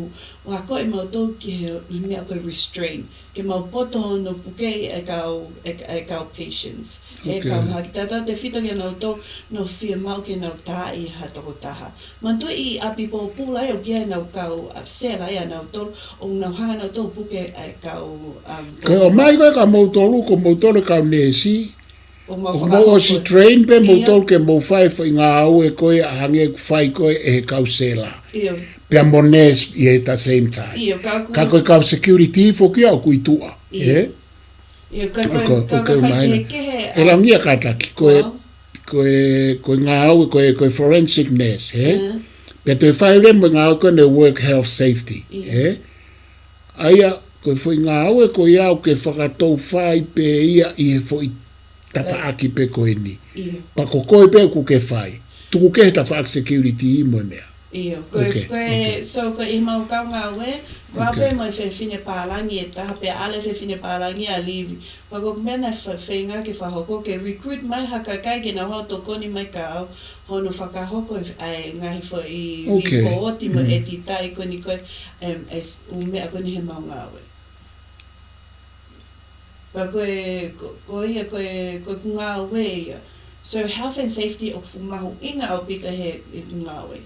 ʻoku akoʻi mautolu ki he, he meʻa ko e restraint. Ke mau poto hono pukeʻi e kau, e, e kau patience. E Okay. kau mahaki, tautautefito kia nautolu, nau fiemaʻu ke nau taaʻi ha tokotaha. Manatuʻi ʻi ʻapi pōpula ē ʻoku ʻi ai ʻenau kau, ʻa, sela ia nautolu, ʻoku nau hanga nautolu puke e kau, um, Ko e ʻomai ko ē ka moutolu, ko moutolu e kau neesi, ʻoku mau ʻoku mou fakahoko. ʻosi train pē ʻIo. moutolu ke mou fai e foʻi ngāue ko ē ʻa hangē ʻoku fai ko ē ʻe he kau sela. ʻIo. Pea mo neesi ʻi he the same time. ʻIo, ka ʻoku Ka ko e kau security foki ia ʻoku ʻi tuʻa, ʻIo. ē? ʻIo, ka ko e, Ko, ka ko ko e e fai mahino. kehekehe, ʻE ʻa, langia kātaki, ko e, Wow. ko e, ko e ngāue, ko e, ko e forensic nurse, ē? ʻIo. Pea toe fai leva mo e ngāue ko ē ʻa e work health safety, ʻIo. ē? ʻA ia, ko e foʻi ngāue ko ia ʻoku ke fakatou fai pē ia ʻi he foʻi tafaʻaki pē ko eni. ʻIo. Pea ko koe pē ʻoku ke fai. Tuku kehe tafaʻaki security mo e meʻa. ʻIo, ko e, Okay, ko e, okay. so ko e ʻi heʻemau kau ngāue, ko au Okay. pē mo e fefine pālangi ʻe taha, pea ʻalu e fefine pālangi ʻo livi. Pea ko e meʻa naʻe fa-, feinga ke fakahoko, ke recruit mai ha kakai ke nau haʻu ʻo tokoni mai kia au, hono fakahoko e, ʻa e ngaahi foʻi Okay. lipooti mo Mm. ʻetitaʻi ko eni ko e, em, e s-, ʻū meʻa ko eni heʻemau ngāue. Pea ko e, ko, ko ia, ko e, ko ʻeku ngāue ia. So health and safety ʻoku fuʻu mahuʻinga ʻaupito he, he ngāue.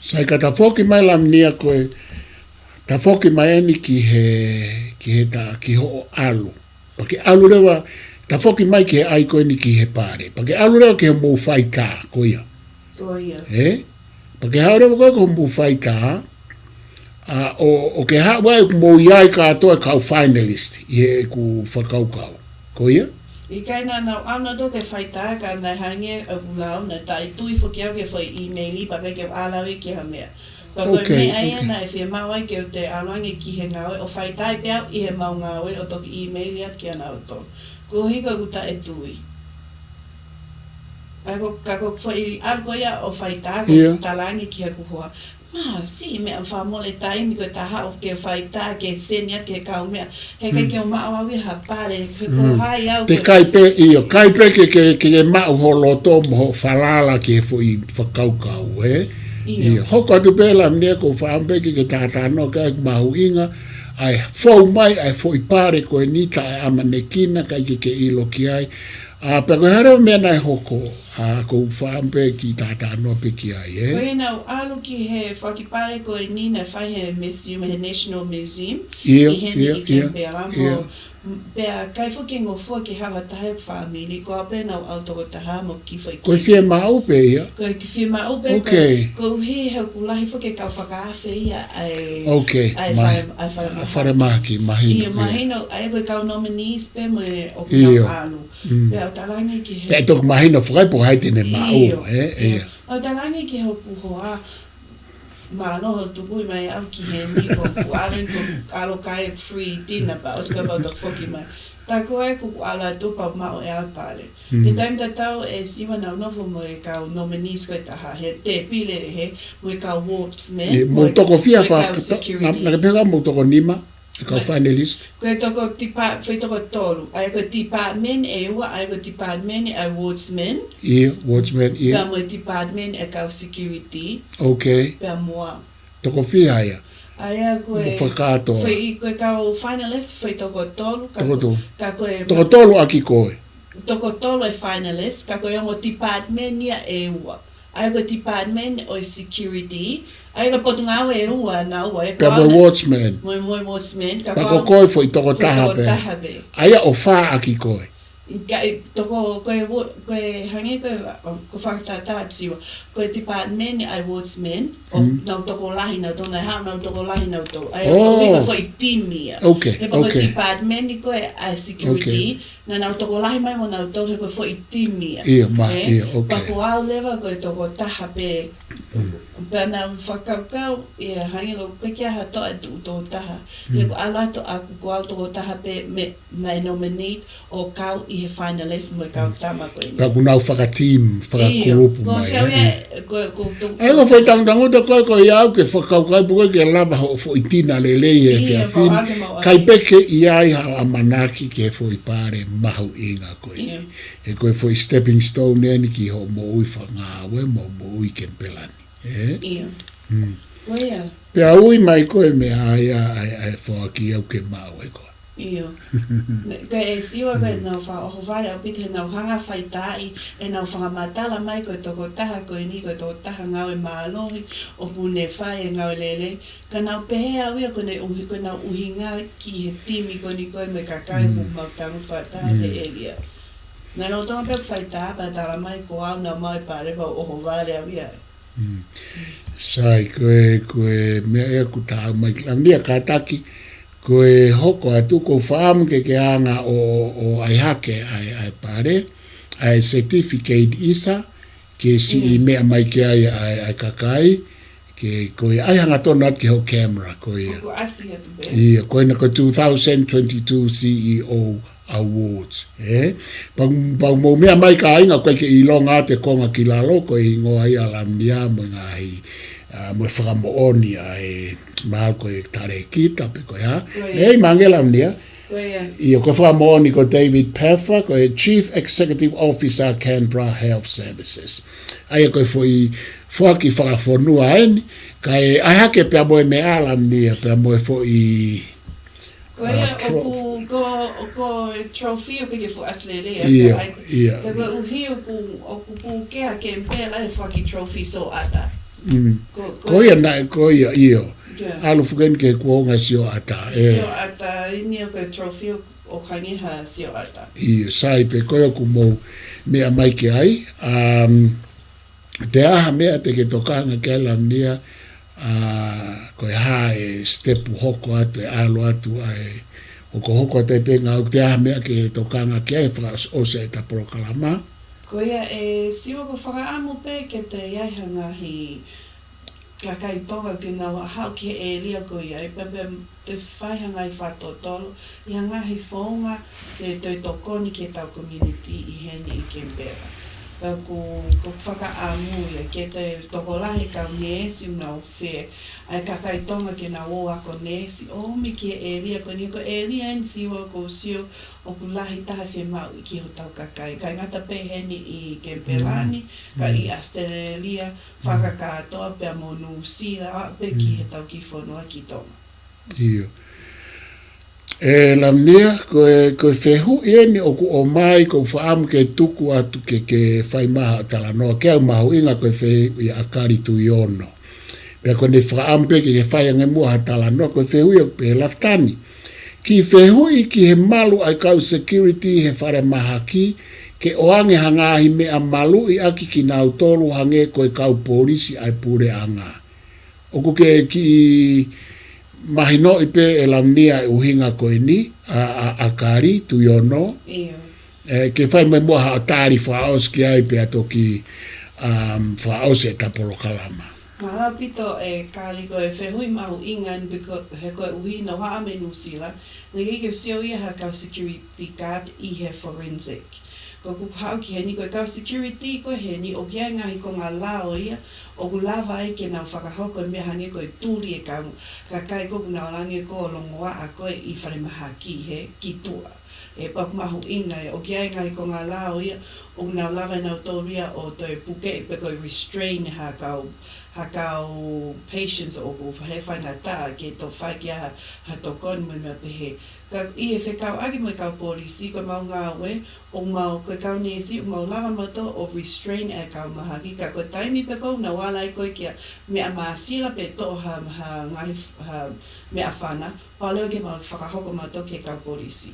Sai ka tafoki mai Lamnia ko e, tafoki mai eni ki he, ki he ta, ki hoʻo ʻalu. Pea ke ʻalu leva, tafoki mai ki he ʻai ko eni ki he pale. Pea ke ʻalu leva ki hoʻomou faitā, ko ia. Ko ia. Ē? Pea ke haʻu leva ko ē ki hoʻomou faitā, ʻA, ʻo, ʻo ke haʻu ai ʻoku mou ʻi ai kātoa e kau finalist ʻi heʻeku fakakaukau. Ko ia? ʻIkai naʻa nau ʻalu nautolu ke faitāka, naʻe hangē ʻoku lau naʻe taʻetui foki au ki he foʻi email pea ʻikai ke u ʻalu au ia ki ha meʻa. Ka ko e Okay, meʻa ia okay. naʻe fiemaʻu ai ke u toe ʻalu ange ki he ngāue ʻo faitāi pē au ʻi heʻemau ngāue ʻo toki email atu kia nautolu. Koeʻuhi ko ʻeku taʻetui. ʻA ko, ka ko e foʻi ʻalu ko ia ʻo faitāka, Ia. tala ange ki heʻeku hoa. Mā, siʻi meʻa fakamole taimi ko e taha ʻo ke faitāka ke send atu ki he kau meʻa. He ʻikai Mm. ke u maʻu au ia ha pale, he ko Mm. hai au Te ke kai pē, ʻio, kai pē ke, ke, ke, ke maʻu ho loto mo ho falala ki he foʻi fakakaukau, ē? ʻIo. ʻIo, hoko atu pē Lamnia, ʻoku ou fakaʻamu pē ke ke talanoa ki ai, mahuʻinga ʻa e fou mai ʻa e foʻi pale ko eni taʻeʻamanekina, ʻikai ke ke ʻilo ki ai. ʻA, pea ko e hā leva e meʻa naʻe hoko, ʻa, ʻoku ou fakaʻamu pē ke talanoa pē ki ai, ē? Ko ia naʻa ku ʻalu ki he foaki pale ko eni naʻe fai he museum, he National Museum, ʻIo, ʻi heni ʻio, ʻi ʻio, Canberra, mo ʻio. pea ʻikai foki ke ngofua ke haʻu ha taha ʻeku fāmili, ko au pē naʻa ku ʻalu toko taha mo e kiʻi foʻi Ko e kiʻi fiemaʻu pē ia? Ko e kiʻi fiemaʻu pē, Okay. ko, koeʻuhi he ʻoku lahi foki e kau fakaafe ia ʻa e, Okay, ʻa e mai. fale, ʻa e falemahaki. Falemahaki, mahino, ʻIo, ʻio. mahino, ʻa ia ko e kau nominees pē mo e ʻoku ʻIo. nau ʻalu. Mm. Pea u tala ange ki he Pea toki mahino foki ai pe ko hai te ne maʻu, ʻIo, ē, ʻio. ʻio. ʻA u tala ange ki hoku hoa, mālō hoʻo tuku mai au ki heni, ko ʻeku ʻalu eni ko e ʻalu ʻo kai e free dinner pea ʻosi ko ia pea u toki foki mai. Tā ko ē ʻoku ou ʻalu atu pea u maʻu ʻe au e pale. Mm. He taimi tatau ʻe Siua naʻa ku nofo mo e kau nominees ko e taha, he tēpile he, mo e kau wardsmen, ʻIo, mo mou e, toko fiha mo e fa-, kau ta-, security. na, naʻa ke pehē ko e mou toko nima, e kau Mo e finalist. Ko e toko tipa-, foʻi toko tolu. ʻA ia ko e department ʻe ua, ʻa ia ko e department ʻa e wardsmen. ʻIo, wardsmen, ʻio. Pea mo e department ʻa e kau security. Okay. Pea mo au. Toko fiha ia? ʻA ia ko e Mo fakakātoa. foʻi, ko e kau finalist, foʻi toko tolu, ka Toko ko, tolu. ka ko e Toko tolu ʻaki koe? Toko tolu e finalist, ka ko e ongo department ia ʻe ua. ʻA ia ko e department ʻo e security, ʻa ia ko e potungāue ʻe ua naʻa ua, ʻe Pea ko mo e au na-, wardsman. mo e, mo e wardsman, ka Pea ko ko au ko e foʻi toko foʻi taha toko pē. taha pē. ʻA ia ʻoku fā ʻaki koe? Ka, ʻe, toko, ko e wo-, ko e hangē ko e la-, ʻo, ko e fakatātā atu Siua. Ko e department ʻa e wardsman, ʻo Mm. nau tokolahi nautolu, naʻe haʻu nau tokolahi nautolu. ʻA ia Oh. ko e foʻi timi ia. Okay, He pea ko e okay. department ko ē ʻa e security, Okay. naʻa nau tokolahi mai mo nautolu he ko e foʻi timi ia. ʻIo, ma, Ē? ʻio, Pea okay. ko au leva ko e toko taha pē. Mm. Pea naʻa ku fakakaukau, ʻio, hangē ko e ʻikai ke ʻi ai ha toʻa ʻe tuʻu toko taha. He Mm. ko e ʻalu atu ʻaku ko au toko taha pē mei naʻe nominate ʻo kau ʻi he finalist mo e kau Mm. tama ko eni. Pea ʻoku nau fakateam, ʻIo, fakakulupu ko mai, se au ē? ia, ko, ko, ko, ʻA ia ko e foʻi tangutangutu ko ē ko ia ʻoku ke fakakaukau pe ko e ʻikai ke lava hoʻo foʻi tina lelei he ʻIo, efiafi ni. mau ake, mau ʻAi ake. pē ke ʻi ai haʻo ʻamanaki ki he foʻi pale mahuʻinga ko ē. ʻIo. He ko e foʻi stepping stone eni ki hoʻo moʻui fakangāue mo moʻui Kenipela ni. Ē? ʻIo. Mm. Ko ia. Pea ui mai ko e meʻa ia ʻa e, ʻa e foaki ʻoku ke maʻu ʻe koe. ʻIo. Ne, ka e Siua ko e Mm. nau fakaʻohovale ʻaupito he nau hanga faitāʻi, ʻenau fakamatala mai ko e tokotaha ko eni, ko e tokotaha ngāue mālohi, ʻoku ne fai e ngāue lelei. Ka nau pehē au ia ko ʻenau ʻuhi-, ko ʻenau ʻuhinga ki he timi ko eni ko ē mo e kakai Mm. ʻoku mau tangutu fakataha he Mm. area. Naʻe lolotonga pē ʻeku faitāka pea tala mai ko au naʻa mau e pale pea u ʻohovale au ia. Mm. Sai, ko e, ko e meʻa ia ʻoku tau mai ki Lamnia kātaki, ko e hoko atu ʻoku ou fakaʻamu ke ke hanga ʻo, ʻo, ʻo ʻai hake ʻa e, ʻa e pale, ʻa e certificate ʻisa, ke siʻi Mm. meʻa mai ki ai ʻa e, ʻa e kakai, ke ko e ʻai hangatonu atu ki hoʻo camera, ko ia. ʻOku ʻasi atu pē. ʻIo, ko ena ko e two thousand twenty-two C E O Awards, ē? Pea, pea mou meʻa mai kāinga, ʻoku ʻikai ke ʻilonga ʻa e konga ki lalo, ko e hingoa ia ʻa Lamnia mo e ngaahi, ʻa, mo e fakamoʻoni ʻa e mahalo ko e talēkita pe ko e hā. Ko ia. ʻEi, mānge Lamnia. Ko ia. ʻIo, ko e fakamoʻoni ko David Peffer, ko e Chief Executive Officer Canberra Health Services. ʻA ia ko e foʻi foaki fakafonua eni, kae ʻai hake pea mo e meʻa Lamnia, pea mo e foʻi Ko ia, ʻa, tro- ʻoku, ko, ko e trophy ʻoku ke fuʻu ʻasi lelei, ʻIo, ʻa, ʻio. ka koeʻuhi ʻoku, ʻoku puke ʻa Kenipela he foaki trophy sioʻata. Mm. Ko, ko Ko ia ia. naʻe, ko ia, ʻio. Ko ia. ʻAlu foki eni ki he kuonga sioʻata, ē. Sioʻata, eni ʻoku ko e trophy ʻo, ʻoku hangē ha sioʻata. ʻIo, sai pē ko ia ʻoku mou meʻa mai ki ai. Um, Te aha meʻa te ke tokanga ki ai Lamnia, ʻa, ko e hā e step hoko atu, e ʻalu atu ʻa e, hokohoko atu ai pē ngāue, ʻoku ʻi ai ha meʻa ke tokanga ki ai, fakaʻosi ʻeta polokalama? Ko ia, ʻe Siua, ʻoku ou fakaʻamu pē ke toe ʻi ai ha ngaahi kakai Tonga ke nau haʻu ki he ʻēlia ko ia, ʻe pea, pea toe fai ha ngaahi fakatotolo ʻi ha ngaahi founga ke toe tokoni ki heʻetau community ʻi heni ʻi Canberra. Pea ʻoku, ʻoku ou fakaʻamu ia ke toe tokolahi e kau neesi ʻoku nau fie, ʻa e kakai Tonga ke nau ō ʻo ako neesi, ʻo ʻomi ki he ʻēlia ko eni, ko e ʻēlia eni, Siua, ʻoku ou sio ʻoku lahi taha e fiemaʻu ki hotau kakai. ʻIkai ngata pē heni ʻi Canberra ni, ka ʻi ʻAositelēlia fakakātoa pea mo Nuʻusila, ʻo aʻu pē ki heʻetau kiʻi fonua ki Tonga. ʻIo. ʻE Lavinia, ko e, ko e fehuʻi eni ʻoku ʻomai, ʻoku ou fakaʻamu ke tuku atu ke, ke fai mai haʻo talanoa ki ai, mahuʻinga, ko e fehuʻi ʻa ʻAkali Tuiono. Pea ko ʻene fakaʻamu pē ke, ke fai ange muʻa ha talanoa, ko e fehuʻi ʻoku pehē: Lafitani, kiʻi fehuʻi ki he malu ʻa e kau security he falemahaki, ke ʻoange ha ngaahi meʻa maluʻi ʻaki kinautolu hangē ko e kau polisi ʻa e puleʻanga. ʻOku ke kiʻi mahinoʻi pē, ʻe Lavinia, e ʻuhinga ko eni ʻa, ʻa, ʻAkali Tuiono? ʻIo. ʻE, ke fai mai muʻa haʻo tali fakaʻosi ki ai pea toki, um, fakaʻosi ʻeta polokalama. Mālō ʻaupito, ʻe Kali, ko e fehuʻi mahuʻinga eni, because he koeʻuhi naʻá ku haʻu mei Nuʻusila, naʻe ʻikai ke u sio ia ha kau security guard ʻi he forensic. Ko ʻeku haʻu ki heni, ko e kau security ko ē heni, ʻoku ʻi ai e ngaahi konga lao ia ʻoku lava ai ke nau fakahoko e meʻa hangē ko e tuli e kau kakai ko ē ʻoku nau langa ko ē ʻo longoaʻa ko ē ʻi falemahaki he ki tuʻa. ʻE, pea ʻoku mahuʻinga ia, ʻoku ʻi ai e ngaahi konga lao ia ʻoku nau lava ʻe nautolu ia ʻo toe pukeʻi pe ko e restrain ha kau, ha kau patients ʻoku fa-, he faingataʻa ke toe fai ki ai ha, ha tokoni mo e meʻa pehē. Ka ʻi he fekauʻaki mo e kau polisi, ko ʻemau ngāue, ʻoku mau, ko e kau neesi, ʻoku mau lava mautolu ʻo restrain e kau mahaki, ka ko e taimi pē ko ē ʻoku nau ala ai ko ē ki ha meʻa māsila pe toʻo ha, ha ngaahi f-, ha meʻafana, pau leva ke mau fakahoko mautolu ki he kau polisi.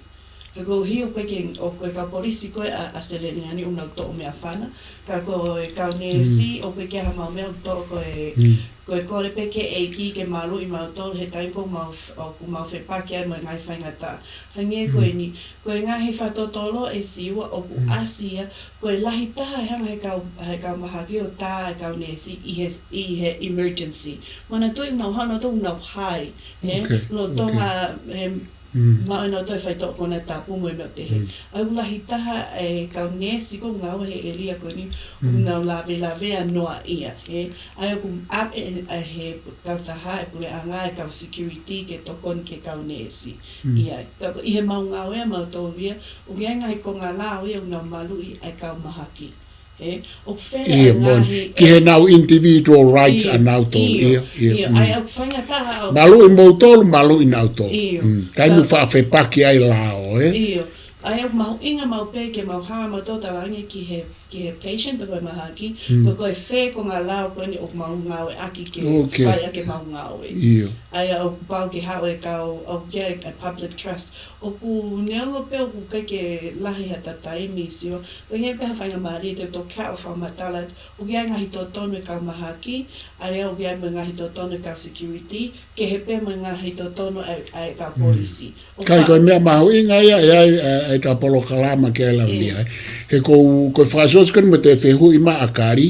He koeʻuhi ʻoku ʻikai ke, ʻoku ʻikai ko e kau polisi ko ē ʻa, ʻAositelēlia ni ʻoku nau toʻo meʻafana, ka ko e kau neesi, ʻoku ʻikai ke ʻi ai haʻamau meʻa ʻoku toʻo, ko e, ko e kole pē ki he ʻEiki ke maluʻi mautolu he taimi ko ē ʻoku mau f-, ʻoku mau fepaki ai mo e ngaahi faingataʻa. Hangē ko eni, ko e ngaahi fakatotolo, ʻe Siua, ʻoku ʻasi ia, ko e lahi taha e hanga he kau, he kau mahaki ʻo tā e kau neesi ʻi he, ʻi he emergency. Manatuʻi ʻoku nau haʻu nautolu ʻoku nau hai, he lolotonga, he maʻu ʻenautolu e faitoʻo konatapu mo e meʻa pehē. ʻA ia ʻoku lahi taha e kau neesi ko ē ʻoku ngāue he ʻēlia ko eni, ʻoku nau lavelavea noaʻia, he, ʻa ia ʻoku ʻave, ʻa he kautaha e puleʻanga e kau security ke tokoni ki he kau neesi. ʻI ai. Ka ko ʻi heʻemau ngāue ʻamautolu ia, ʻoku ʻi ai e ngaahi konga lao ia ʻoku nau maluʻi ai e kau mahaki. He, ʻoku fele ʻa e ngaahi, ki heʻenau individual rights ʻanautolu. ʻIo, ʻio, ʻio. ʻA ia ʻoku faingataʻa ʻo maluʻi moutolu, maluʻi nautolu. ʻIo. Taimi ʻoku faʻa fepaki ai lao, ē? ʻIo. ʻA ia ʻoku mahuʻinga maʻu pē ke mau hanga mautolu ʻo talaange ki he, ki he patient pe ko e mahaki, pe ko e fē konga lao ko eni ʻoku mau ngāueʻaki ke fai ʻaki ʻemau ngāue. ʻIo. ʻA ia ʻoku pau ke haʻu e kau, ʻoku ʻi ai e public trust. ʻOku neongo pē ʻoku ʻikai ke lahi ha taimi, Siua, ʻoku ʻi ai pē ha faingamālie te u toki haʻu ʻo fakamatala, ʻoku ʻi ai e ngaahi totonu e kau mahaki, ʻa ia ʻoku ʻi ai mo e ngaahi totonu e kau security, kehe pē mo e ngaahi totonu ʻa e, ʻa e kau polisi. ʻOku ʻikai, ko e meʻa mahuʻinga ia, ʻe ʻi ai, ʻe, ʻeta polokalama ke lau ni ai. He ko, ko e fakaʻosiʻosi ko eni mo ʻete fehuʻi maʻa ʻAkali,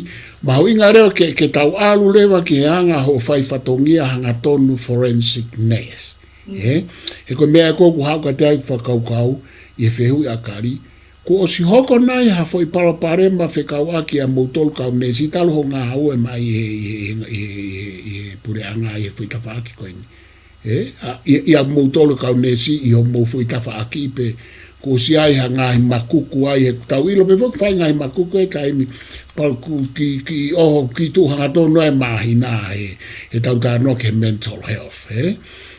mahuʻinga leva ke, ke tau ʻalu leva ki he anga hoʻo fai fatongia hangatonu forensic nurse. He, he ko e meʻa ko ē ʻoku haʻu kiate au e fakakaukau ʻi he fehuʻi ʻa ʻAkali, kuo ʻosi hoko nai ha foʻi palopalema fekauʻaki ʻa moutolu kau neesi talu hoʻo ngāue mai ʻi he, ʻi he, ʻi he, ʻi he, ʻi he, ʻi he puleʻanga ʻi he foʻi tafaʻaki ko eni? Ē, ʻa, ʻi, ʻi ʻamoutolu kau neesi ʻi hoʻomou foʻi tafaʻaki pe kuo ʻosi ʻi ai ha ngaahi makuku ai, he ʻoku tau ʻilo pē foki fai ngaahi makuku he taimi, pea ʻoku kiʻi, kiʻi ʻoho, kiʻi tuʻu hangatonu ai e māhina he, heʻetau talanoa ki he mental health, ē?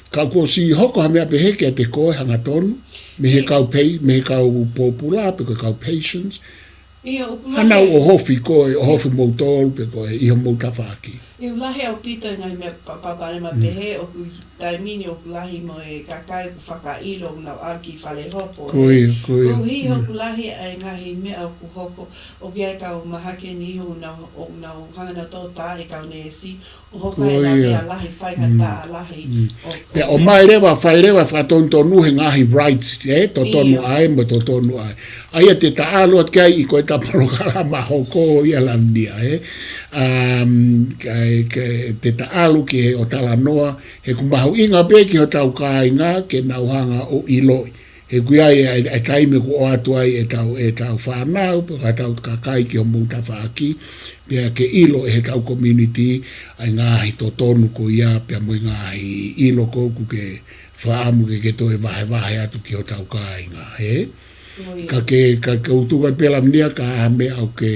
Ka kuo ʻosi hoko ha meʻa pehē kiate koe hangatonu, mei he kau pei, mei he kau pōpula, pe ko e kau patients. ʻIo, ʻoku lahi. Hanau ʻohofi koe, ʻohofi moutolu, pe ko e ʻi hoʻomou tafaʻaki. ʻOku lahi ʻaupito e ngaahi meʻa pa-, palopalema pehē, ʻoku taimi ni ʻoku lahi mo e kakai ʻoku fakaʻilo ʻoku nau ʻalu ki fale hopo. Ko ia, ko ia. Koeʻuhi ʻoku lahi e ngaahi meʻa ʻoku hoko, ʻoku ʻi ai e kau mahaki ʻe niʻihi ʻoku nau, ʻoku nau hanga ʻo tō tā e kau neesi, ʻo hoko e lavea lahi, faingataʻa lahi. Pea ʻomai leva, fai leva fakatonutonu he ngaahi rights, ē, totonu ʻa e, mo totonu ʻa e. ʻA ia te ta ʻalu atu ki ai ʻi ko e ta polokalama hoko ia Lamnia, ē. Um, ka, ka, te ta ʻalu ki he ʻo talanoa, he ʻoku mahuʻinga pē ki hotau kāinga ke nau hanga ʻo ʻiloʻi. He ʻoku ʻi ai e, e, e taimi ʻoku ʻoatu ai e tau, e tau fānau, pe ko e tau kakai ki homou tafaʻaki, pea ke ʻilo ʻe he tau community, ʻa e ngaahi totonu ko ia, pea mo e ngaahi ʻilo ko ē ʻoku ke fakaʻamu ke ke toe vahevahe atu ki hotau kāinga, ē? Ka ke, ka ke utu ka pela mnia ka ha meʻa ʻoku ke,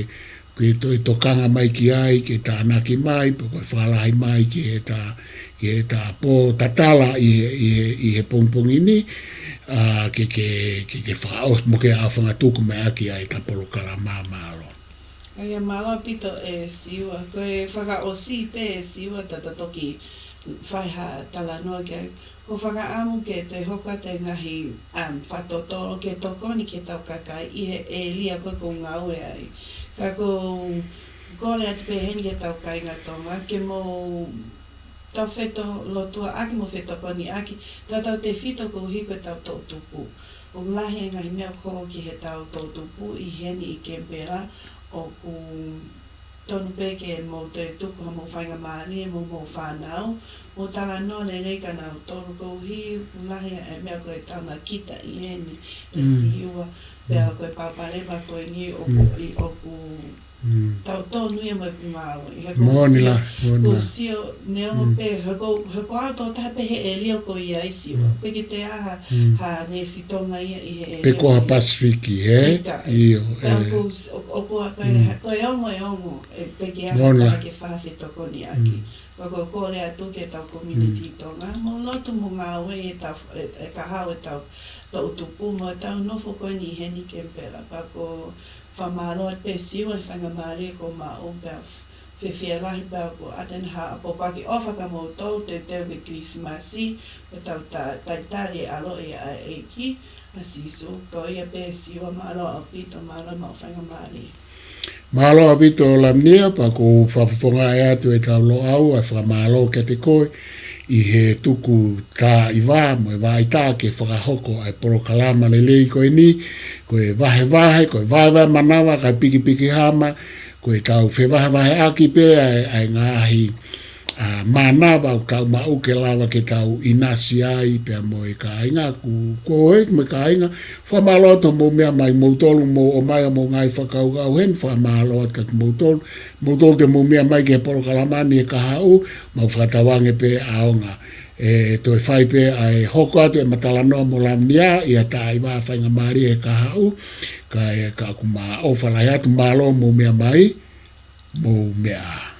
ke toe tokanga mai ki ai, ke tānaki mai, pe ko e fakalahi mai ki he ta, ki he ta pō tatala ʻi he, ʻi he, ʻi he pongipongi ni, ā, ke, ke, ke, ke fakaʻosi mo ke ʻaofangatuku mai ʻaki ʻa e ta polokalama. Mālō. ʻA ia mālō ʻaupito ʻe Siua, ko e fakaʻosi pē ʻe Siua ta ta toki fai ha talanoa ki ai. ʻOku ou fakaʻamu ke toe hoko atu e ngaahi, um, fakatotolo ke tokoni ki he tau kakai ʻi he ʻēlia ko ē ʻoku ou ngāue ai. Ka ʻoku ou kole atu pē heni ki he tau kāinga Tonga, ke mou tau fetolotuaʻaki mo fetokoniʻaki, tautautefito koeʻuhi ko e tau toʻutupu. ʻOku lahi e ngaahi meʻa ʻoku hoko ki he tau toʻutupu ʻi heni ʻi Kenipela, ʻoku tonu pē ke mou toe tuku haʻamou faingamālie mo homou fānau, mou talanoa lelei kia nautolu koeʻuhi ʻoku lahi e meʻa ko e tau nakita ʻi heni ʻe Siua, pea ko e palopalema ko eni ʻoku, ʻi, ʻoku tau tonu ia mo ʻeku ngāue. He ʻoku ou sio, ʻoku ou sio, neongo pē, he ʻoku, he ʻoku ou tō taha pē he ʻēlia ʻoku ʻi ai Siua. Pe ki te aha, ha neesi Tonga ia ʻi he ʻēlia. Pe ko ha Pasifiki, ē? ʻIo, ē. Pea ʻoku ou s-, ʻo, ʻoku ʻa ko e, ko e ongo e ongo, ʻe, pe ki aha ka ke fai ha fetokoniʻaki. Ka ʻoku ou kole atu ki he tau community Tonga, mou lotu mo ngāue ʻi he tau, ʻe, ʻe kahaʻu e tau toʻutupu mo e tau nofo ko eni ʻi heni Kenipela. Pea ʻoku ou fakamālō atu pē Siua he faingamālie kuo maʻu pea f-, fiefia lahi pea ʻoku ʻatā eni ha pōpoaki ʻofa kia moutolu, teuteu ki he Kilisimasi, mo e tau ta-, talitali e ʻaloʻi ʻa e ʻEiki, ʻa Sīsū, ko ia pē Siua mālō ʻaupito, mālō maʻu faingamālie. Mālō ʻaupito Lamnia, pea ʻoku ou fakafofongaʻi atu e tau Loʻau, ʻa e fakamālō kiate koe, ʻi he tuku tā ʻi vā, mo e vaʻi tā ke fakahoko ʻa e polokalama lelei ko eni, ko e vahevahe, ko e vahevahe manava, kae pikipiki hama, ko e tau fevahevaheʻaki pē ʻa e, ʻa e ngaahi, ā, mānava ʻoku tau maʻu ke lava ke tau ʻinasi ai, pea mo e kāinga, ʻoku, ko e, mo e kāinga, fakamālō atu hoʻomou meʻa mai moutolu, mou ʻomai hoʻomou ngaahi fakakaukau heni, fakamālō atu kia moutolu, moutolu te mou meʻa mai ki he polokalama ni he kahaʻu, mau fakatauange pē ʻaonga. ʻE toe fai pē ʻa e hoko atu e matalanoa mo Lamnia, ʻi ha tā ʻi vā faingamālie he kahaʻu, kae, ka ʻoku ma ʻofa lahi atu mālō mou meʻa mai, mou meʻa.